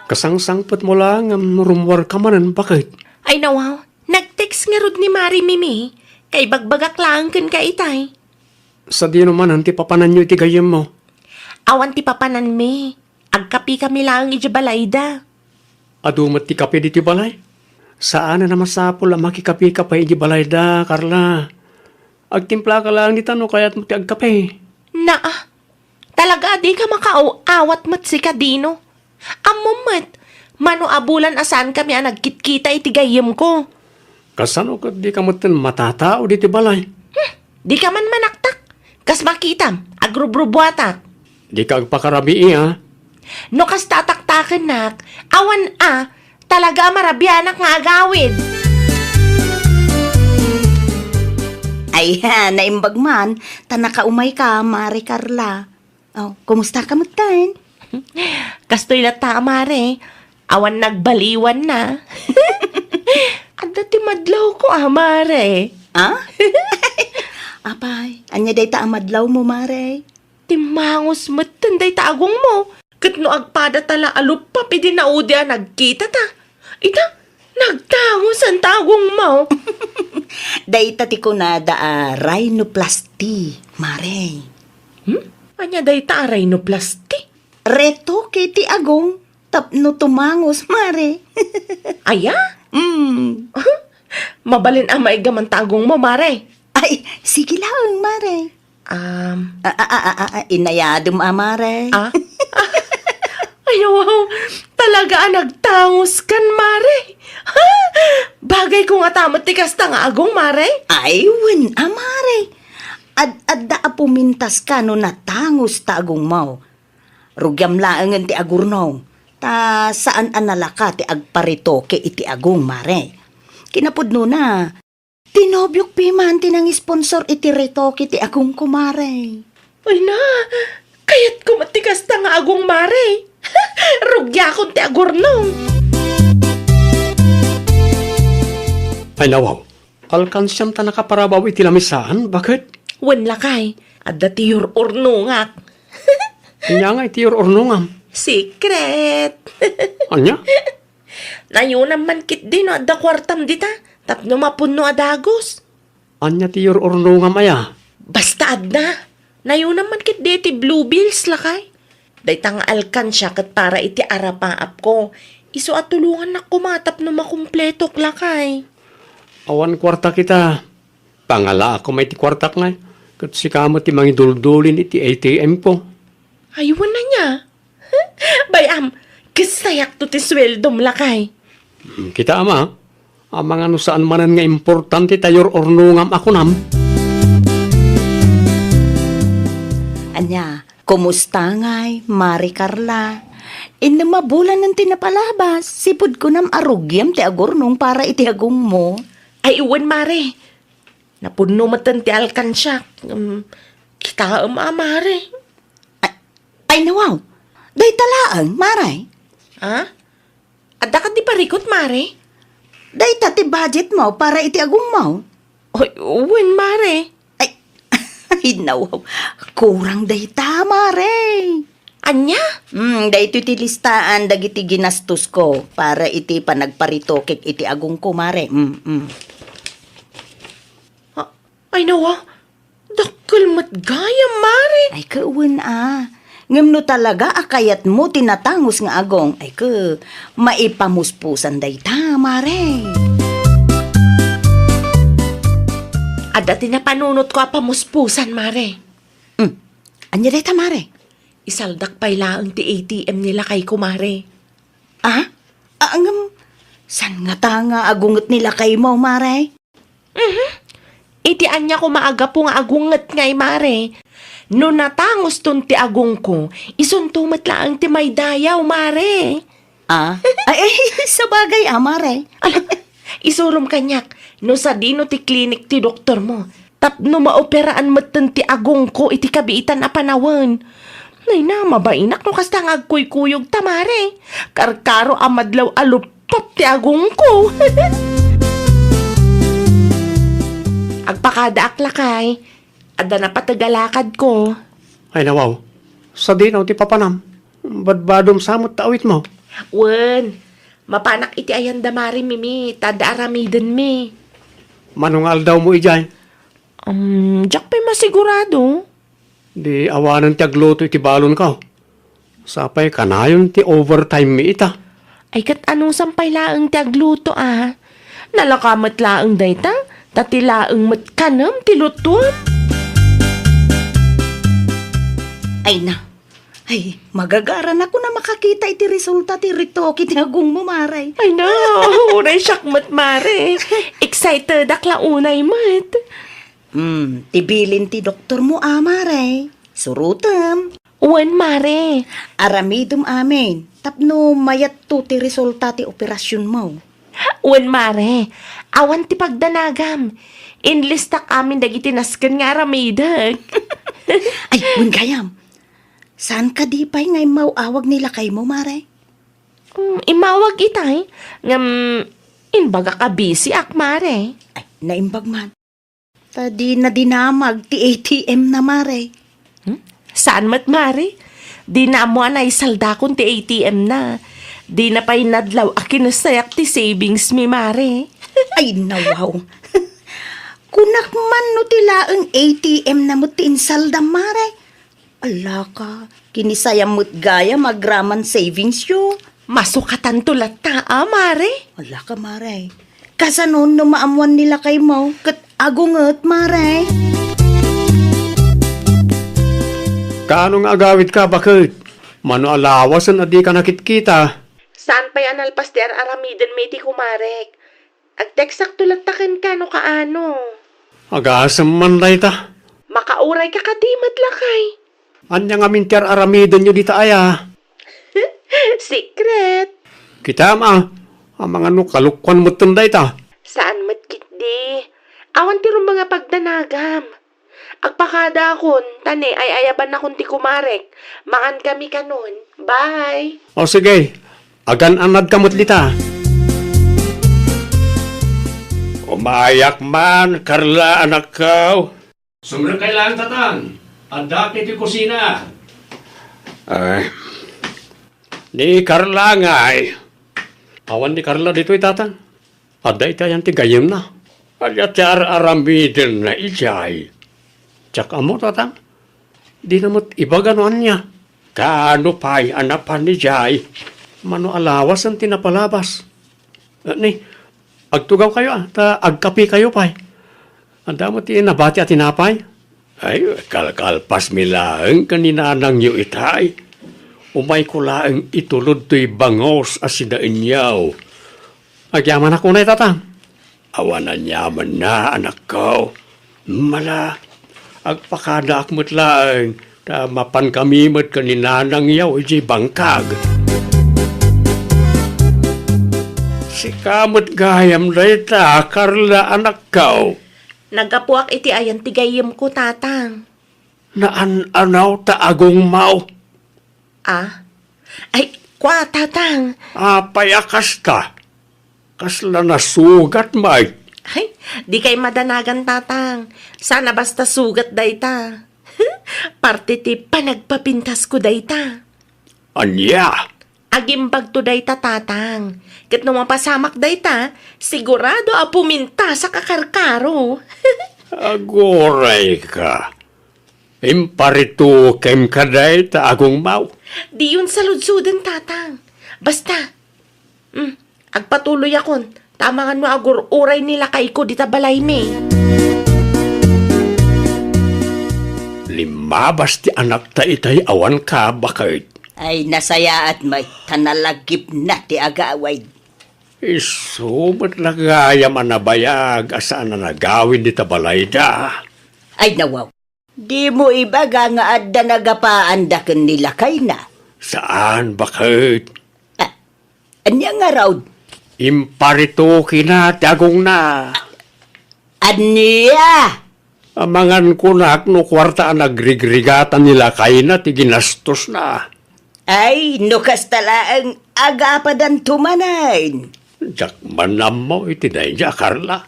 Kasangsangpetmo la ngem rummuarka manen, baket. Ay, nawaw, nag-text ngarud ni Mare Mimi, kaibagbagak laeng kenka itay. Sadino manen ti papananyo iti gayyemmo? Awan ti papananmi. Agkapikami laeng idiay balayda. Adu met ti kape ditoy balay? Saanen a masapul a makikapeka pay idiay balayda, Carla. Agtimplaka laeng dita no kayatmo ti agkape. Naa, talaga a dika makaaw-awat met sika, Dino. Ammom met, mano a bulan a saankami a nagkitkita iti gayyemko. Kasano ket dika metten matatao ditoy balay? Hmm, dika man manaktak. Kas makitam, agrubrubuatak. Dika agpakarabii, a? No kasta a taktakennak, awan a, talaga a marabianak nga agawid. Ay, ha, naimbag man, ta nakaumayka, Mare Carla. Oh, kumusta ka metten? Kastoy latta, a, Mare. Awan nagbaliwan na. Adda ti madlawko, a, Mare. Ah? Apay, ania dayta a madlawmo, Mare? Timmangus metten dayta agongmo. Ket no agpada ta la a luppap idi naudi a nagkita ta. Ita, nagtangosan ta agongmo. Dayta ti kunada a rhinoplasty, Mare. Hmm? Ania dayta a rhinoplasty? Retoke ti agong tapno tumangus, Mare. Aya? Mm. Mabalin a maiggaman ta agongmo, Mare. Ay, sige laeng, Mare. Um, A, a, a, a, a, inayadem a, Mare. Ah? Ay, wow! Talaga a nagtangus kan, Mare. Ha? Bagay ko nga ta met ti kasta nga agong, Mare. Ay, wen a, Mare. Ad-adda a pumintas ka no natangus ta agongmo. Rugiam laengen ti agurnong. Ta saan a nalaka ti agparetoke iti agong, Mare. Kinapudnona, ti nobiok piman ti nangisponsor iti retoke ti agongko, Mare. Ay na, kayatko met ti kasta nga agong, Mare. Rugiakon ti agurnong. Ay, nawaw. Alkansiam ta nakaparabaw iti lamisaan, baket? Wen, lakay, adda ti ur-urnongak. Ania nga iti ur-urnongam? Secret. Ania? Nayonam man ketdi no adda kuartam dita, tapno mapunno a dagus. Ania ti ur-urnongam aya? Basta adda. Nayonam man ketdi ti blue bills, lakay. Dayta nga alkansia ket para iti arapaapko. Isu a tulongannak koma tapno makumpletok, lakay. Awan kuarta kita. Pangalaak koma iti kuartak ngay. Ket sika met ti mangiduldulin iti A T M ko. Ay, wen ania? Bay-am, kastayakto ti sueldom, lakay. Hmm, kita, ama. Amangan no saan manen nga importante ta ur-urnongam a kunam. Ania, kumusta ngay, Mare Carla? Innem a bulanen ti napalabas, sipud kunam a rugiam ti agurnong para iti agongmo. Ay, wen, Mare. Napunno metten ti alkansiak. Um, kitaem a, Mare. Ay, ay, nawaw. Dayta laeng, Mare. Ha? Adda kadi parikut, Mare? Dayta ti budgetmo para iti agongmo. Oy, wen, Mare. Ay, ay, nawaw. Kurang dayta, Mare. Ania? Mm, daytoy ti listaan dagiti ginastosko para iti panagparitokek iti agongko, Mare. Mm, mm. Ah, ay, nawa, dakkel met gayam, Mare. Ay, ket wen a. Ngem no talaga a kayatmo ti natangus nga agong, ay, ket maipamuspusan dayta, Mare. Adda ti napanunotko a pamuspusan, Mare. Hmm. Ania dayta, Mare? Isaldak pay laeng ti A T M ni lakayko, Mare. Ah? Ah, ngem, saan ngata nga agunget ni lakaymo, Mare? Mhm. Iti ania koma a gapu nga agunget ngay, Mare? No natanguston ti agongko, isunto met laeng ti maidayaw, Mare. Ah? Ay, ay, sabagay, ah, Mare. Ala, isurom kaniak, no sadino ti klinik ti doktormo, tapno maoperaan metten ti agongko iti kabiitan a panawen. Nay na, mabainak no kasta nga agkuykuyogta, Mare. Karkaro a madlaw a luppop ti agongko. Agpakadaak lakay. Adda napateg a lakadko. Ay, nawaw. Sadino ti papanam? Badbadom sa met ta awitmo. Wen, mapanak iti ayan da Mare Mimi, ta adda aramidenmi. Mano nga aldawmo idiay? Um, diak pay masigurado. Di awanen ti agluto iti balonko. Sapay kanayon ti overtime mi ita. Ay, ket anusam pay laeng ti agluto, a? Nalaka met laeng dayta, ta ti laeng met kanem ti lutuem. Ay na. Ay, magagara na kuna makakita iti resulta ti retoke ti agongmo, Mare. Ay na, uray siak met, Mare. Excitedak la unay met. Hmm, ti bilin ti doktormo, a, Mare. Surotem. Wen, Mare. Aramidem amin tapno mayatto ti resulta ti operasionmo. Wen, Mare. Awan ti pagdanagam. Inlistak amin dagiti nasken nga aramidek. Ay, wen gayam. Saan kadi pay nga immaw-awag ni lakaymo, Mare? Mm, immawag itay. Ngem, imbagak a busy ak, Mare. Ay, naimbag man. Ta dina dinamag ti A T M na, Mare. Hmm? Saan met, Mare? Dina ammo a naisaldakon ti A T M na. Dina pay nadlaw a kinasayak ti savings mi, Mare. Ay, nawaw. Kunak man no ti laeng A T M na met ti insaldam, Mare. Alaka, kinisayam met gayam agraman savingsyo. Masukatanto latta, a, Mare? Alaka, Mare. Kasano no maammuan ni lakaymo ket agunget, Mare? Kaano nga agawidka, baket? Mano a lawasen a dika nakitkita? Saan pay a nalpas ti ar-aramidenmi iti kumarek. Agteksakto latta kenka no kaano. Agasem man dayta. Makaurayka kadi met, lakay? Ania ngamin ti ar-aramidenyo dita aya? Secret. Kitam a, amangan no kalokuan metten dayta. Saan met ketdi. Awan ti rumbeng a pagdanagam. Agpakadaakon, ta ne, ay-ayabannakon ti kumarek. Mangankami kanon. Bye! O sige, agan-anadka met dita. O, Maayak man, Carla, anakko. Sumrekkay laeng, Tatang. Addaak iti kusina. Ay. Ni Carla ngay. Awan ni Carla ditoy, Tatang. Adda iti ayan ti gayyemna. Ania ti ar-aramidenna idiay? Diak ammo, Tatang. Dina met ibaga no ania. Kaano pay a napan idiay? Mano a lawasen ti napalabas? Ni, agtugawkayo a, ta agkapekayo pay. Adda met ti nabati a tinapay? Ay, kalkalpasmi laeng ken ni nanangyo itay. Umayko laeng itulod toy bangus a sinaenyo. Agyamanak unay, Tatang. Awan aniamanna, anakko. Mala, agpakadaak met laeng, ta mapankami met ken ni nanangyo idiay bangkag. Sika met gayam dayta, Carla, anakko. Naggapuak iti ayan ti gayyemko, Tatang. Naan-anaw ta agungmaw. Ah? Ay, kua, Tatang. Apay a kasta? Kasla nasugat, Mike? Ay, dikay madanagan, Tatang. Saan a basta sugat dayta. Parte ti panagpapintasko dayta. Ania? Agimbagto dayta, Tatang. Ket no mapasamak dayta, sigurado a pumintasak a karkaro. Aguray ka. Imparitukem ka dayta agungmaw. Diyon saludsoden, Tatang. Basta, mm, agpatuloyakon, ta amangan no agur-uray ni lakayko dita balaymi. Limmabas ti anakta itay awan ka, baket. Ay, nasayaat met, ta nalagipna ti agawid. Isu met la gayam a nabayag a saan a nagawid dita balayda. Ay, nawaw. Dimo ibaga nga adda nagapaanda ken ni lakayna? Saan, baket. Ah, ania ngarud? Imparitokina ti agongna. Ania? Amangan kunak no kuarta a nagrigrigatan ni lakayna ti ginastosna. Ay, no kasta laeng, agapadanto manen. Diak man ammo iti daydiay, Carla.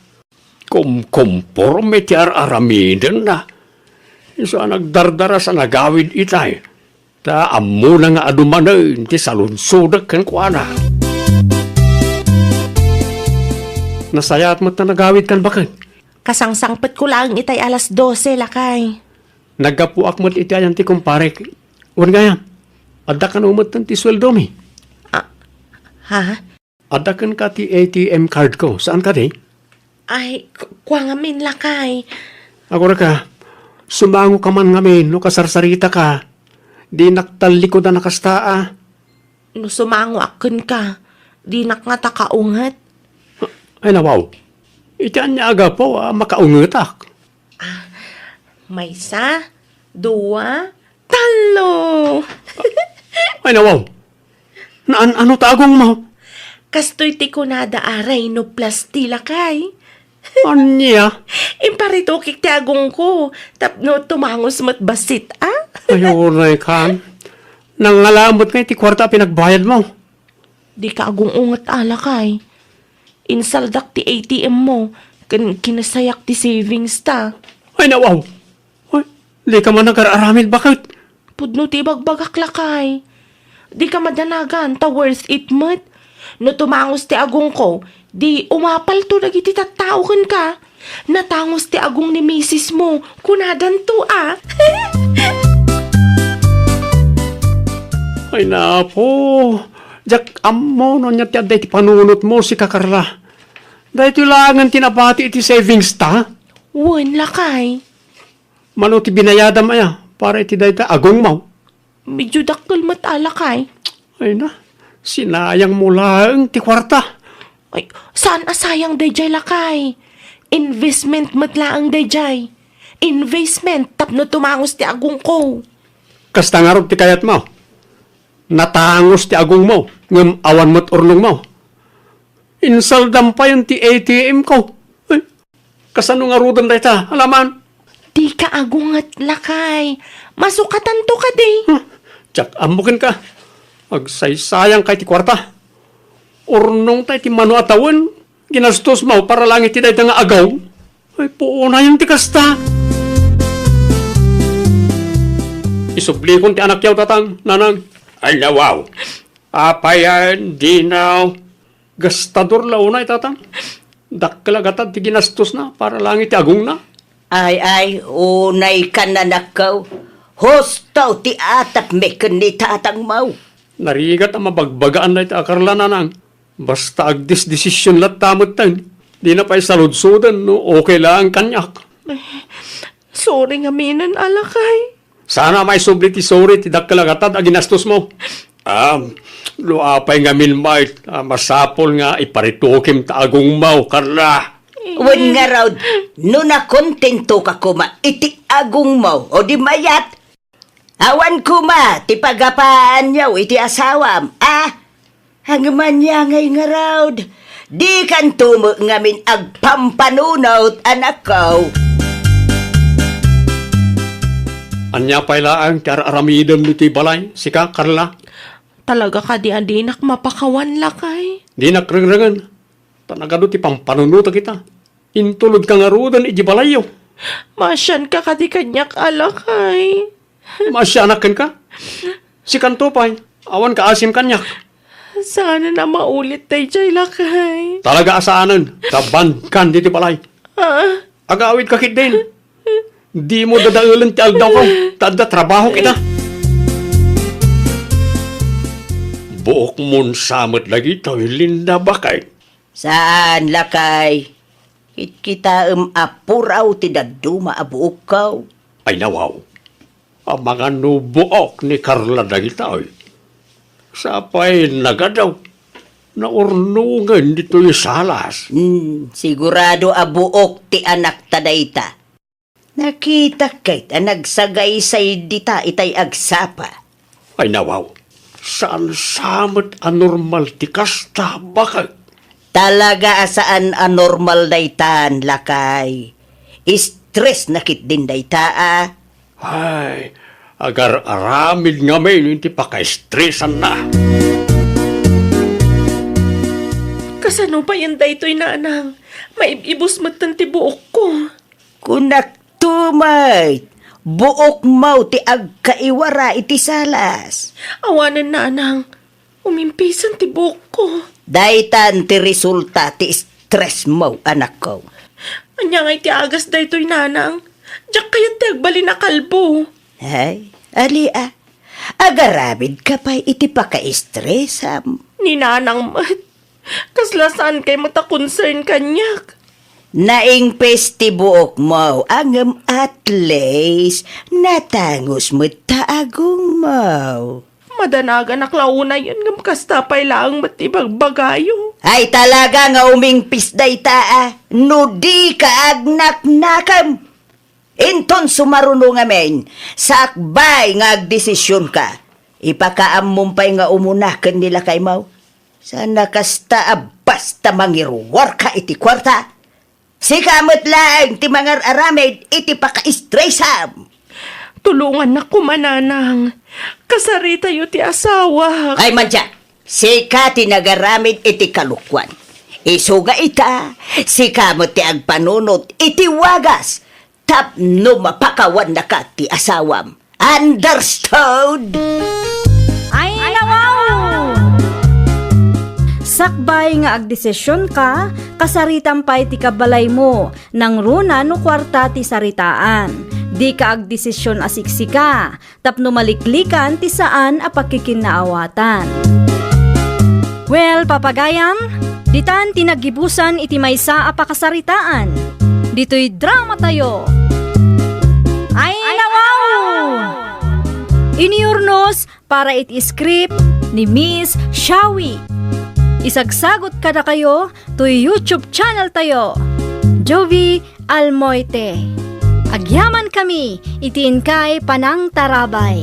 Kumkumporme ti ar-aramidenna. Isu a nagdardaras a nagawid itay. Ta ammona nga adu manen ti saludsodek kenkuana. Nasayaat met ta nagawidkan, baket. Kasangsangpetko laeng itay alas dose, lakay. Naggapuak met iti ayan ti kumparek. Wen gayam, adda kano metten ti sueldomi? Ah, ha? Adda kenka ti A T M card ko. Saan kadi? Ay, ku-, kua ngamin, lakay. Agurayka, sumango ka man ngamin no kasarsaritaka. Dinak tallikudan a kasta a. No sumangoak kenka, dinak ngata kaunget. Ay, nawaw. Iti ania a gapu a makaungetak? Ah, maysa, dua, tallo. Ay, nawaw. Naan-ano ta agongmo? Kastoy ti kunada a rhinoplasty, lakay. Ania? Imparitokek ti agongko tapno tumangus met bassit, a? Ay, uray kan. Nangngala met ngay ti kuarta a pinagbayadmo? Dika agung-unget a, lakay. Insaldak ti A T M mo, ken kinasayak ti savings ta. Ay, nawaw! Ay, dika man agar-aramid, baket? Pudno ti ibagbagak, lakay. Dika madanagan, ta worth it met. No tumangus ti agongko, di umapalto dagiti tattao kenka. Natangus ti agong ni misismo, kunadanto a. Ay, napo. Diak ammo no ania ti adda iti panunotmo, sika Carla. Daytoy laengen ti nabati iti savings ta? Wen, lakay. Mano ti binayadam aya para iti dayta agongmo? Medyo dakkel met a, lakay. Ay na, sinayangmo laeng ti kuarta. Ay, saan a sayang daydiay, lakay. Investment met laeng daydiay. Investment tapno tumangus ti agongko. Kasta ngarud ti kayatmo? Natangus ti agongmo, ngem awan met urnongmo. Insaldam payen ti A T M ko. Ay, kasano ngaruden dayta, alaman? Dika agunget, lakay. Masukatanto kadi. Huh, diak ammo kenka. Agsaysayangkay ti kuarta. Urnongtay ti mano a tawen. Ginastos mo para lang iti dayta nga agaw? Ay, puonayan ti kasta. Isublikon ti anakyaw, tatang, nanang. Ay, nawaw. Apay a dinaw? Gastador la unay, tatang. Dakkel a gatad ti ginastosna para lang iti agongna. Ay, ay, unay kan, anakko. Husto ti atapmi ken ni tatangmo. Narigat a mabagbagaan dayta a Carla, nanang. Basta agdesdesisyon latta metten. Dina pay saludsoden no okay laeng kaniak. Sorry ngaminen, a lakay. Saan a maisubli ti sorry ti dakkel a gatad a ginastosmo. Ah, no apay ngamin met, ah, masapul nga iparitukim ta agongmo, Carla. Wen ngarud, no nakontentoka koma iti agongmo o di mayat, awan koma ti pagapaanyo iti asawam, a? Ngem ania ngay ngarud, dikanto met ngamin agpampanunot, anakko. Ania pay laeng ti ar-aramidem ditoy balay, sika, Carla? Talaga kadi a dinak mapakawan, lakay? Dinak rengrengen, ta nagadu ti pampanunotak ita. Intulodka ngaruden iti balayyo. Maasianka kadi kaniak, a lakay? Maasianak kenka? Sikanto pay, awan kaasim kaniak. Saanen a maulit daydiay, lakay. Talaga a saanen, ta bannkan ditoy balay. Ah. Agawidka ketdin. Dimo dadaelen ti aldaw ko, ta adda trabahok ita. Buokmon sa met dagitoy, Linda, baket. Saan, lakay. Kitkitaem a puraw ti dadduma a buokko. Ay, nawaw. Amangan no buok ni Carla dagitoy. Sapay nagadu, naurnongen ditoy salas. Hmm, sigurado a buok ti anakta dayta. Nakitak ket a nagsagaysay dita itay agsapa. Ay, nawaw. Saan sa met a normal ti kasta, baket? Talaga a saan a normal daytan, lakay. Stress na ketdin dayta, a. Ay, agar-aramid ngamin iti pakaestresanna. Kasano payen daytoy, nanang? Maib-ibus metten ti buokko. Kunakto met, buokmo ti agkaiwara iti salas. Awanen, nanang. Umimpisen ti buokko. Daytan ti resulta ti stressmo, anakko. Ania ngay ti agas daytoy, nanang? Diak kayat ti agbalin a kalbo. Ay, ali a. Agaramidka pay iti pakaestresam. Ni nanang met. Kasla saankay met a concern kaniak. Naimpis ti buokmo, ngem at least, natangus met ta agongmo. Madanaganak la unayen ngem kasta pay laeng met ti ibagbagayo. Ay, talaga nga umimpis dayta, a, no dika agnaknakam. Inton sumaruno ngamin, sakbay nga agdesisionka. Ipakaammom pay nga umuna ken ni lakaymo. Saan a kasta a basta mangiruarka iti kuarta. Sika met laeng ti mangar-aramid iti pakaestresam. Tulongannak koma, nanang. Kasaritayo ti asawak. Ay, madya, sika ti nagaramid iti kalokuan. Isuga ita, sika met ti agpanunot iti wagas tapno mapakawannaka ti asawam. Understood? Ay, nawaw! Sakbay nga agdesisionka, kasaritam pay ti kabalaymo, nangruna no kuarta ti saritaan. Dika agdesision a siksika, tapno maliklikan ti saan a pakikinaawatan. Well, papagayam, ditan ti naggibusan iti maysa a pakasaritaan. Ditoy dramatayo. Ay, nawaw! Iniurnos para iti script ni Miss Shawi. Isagsagot kadakayo toy YouTube channel tayo, Jovie Almoite. Agyamankami iti inkay panangtarabay.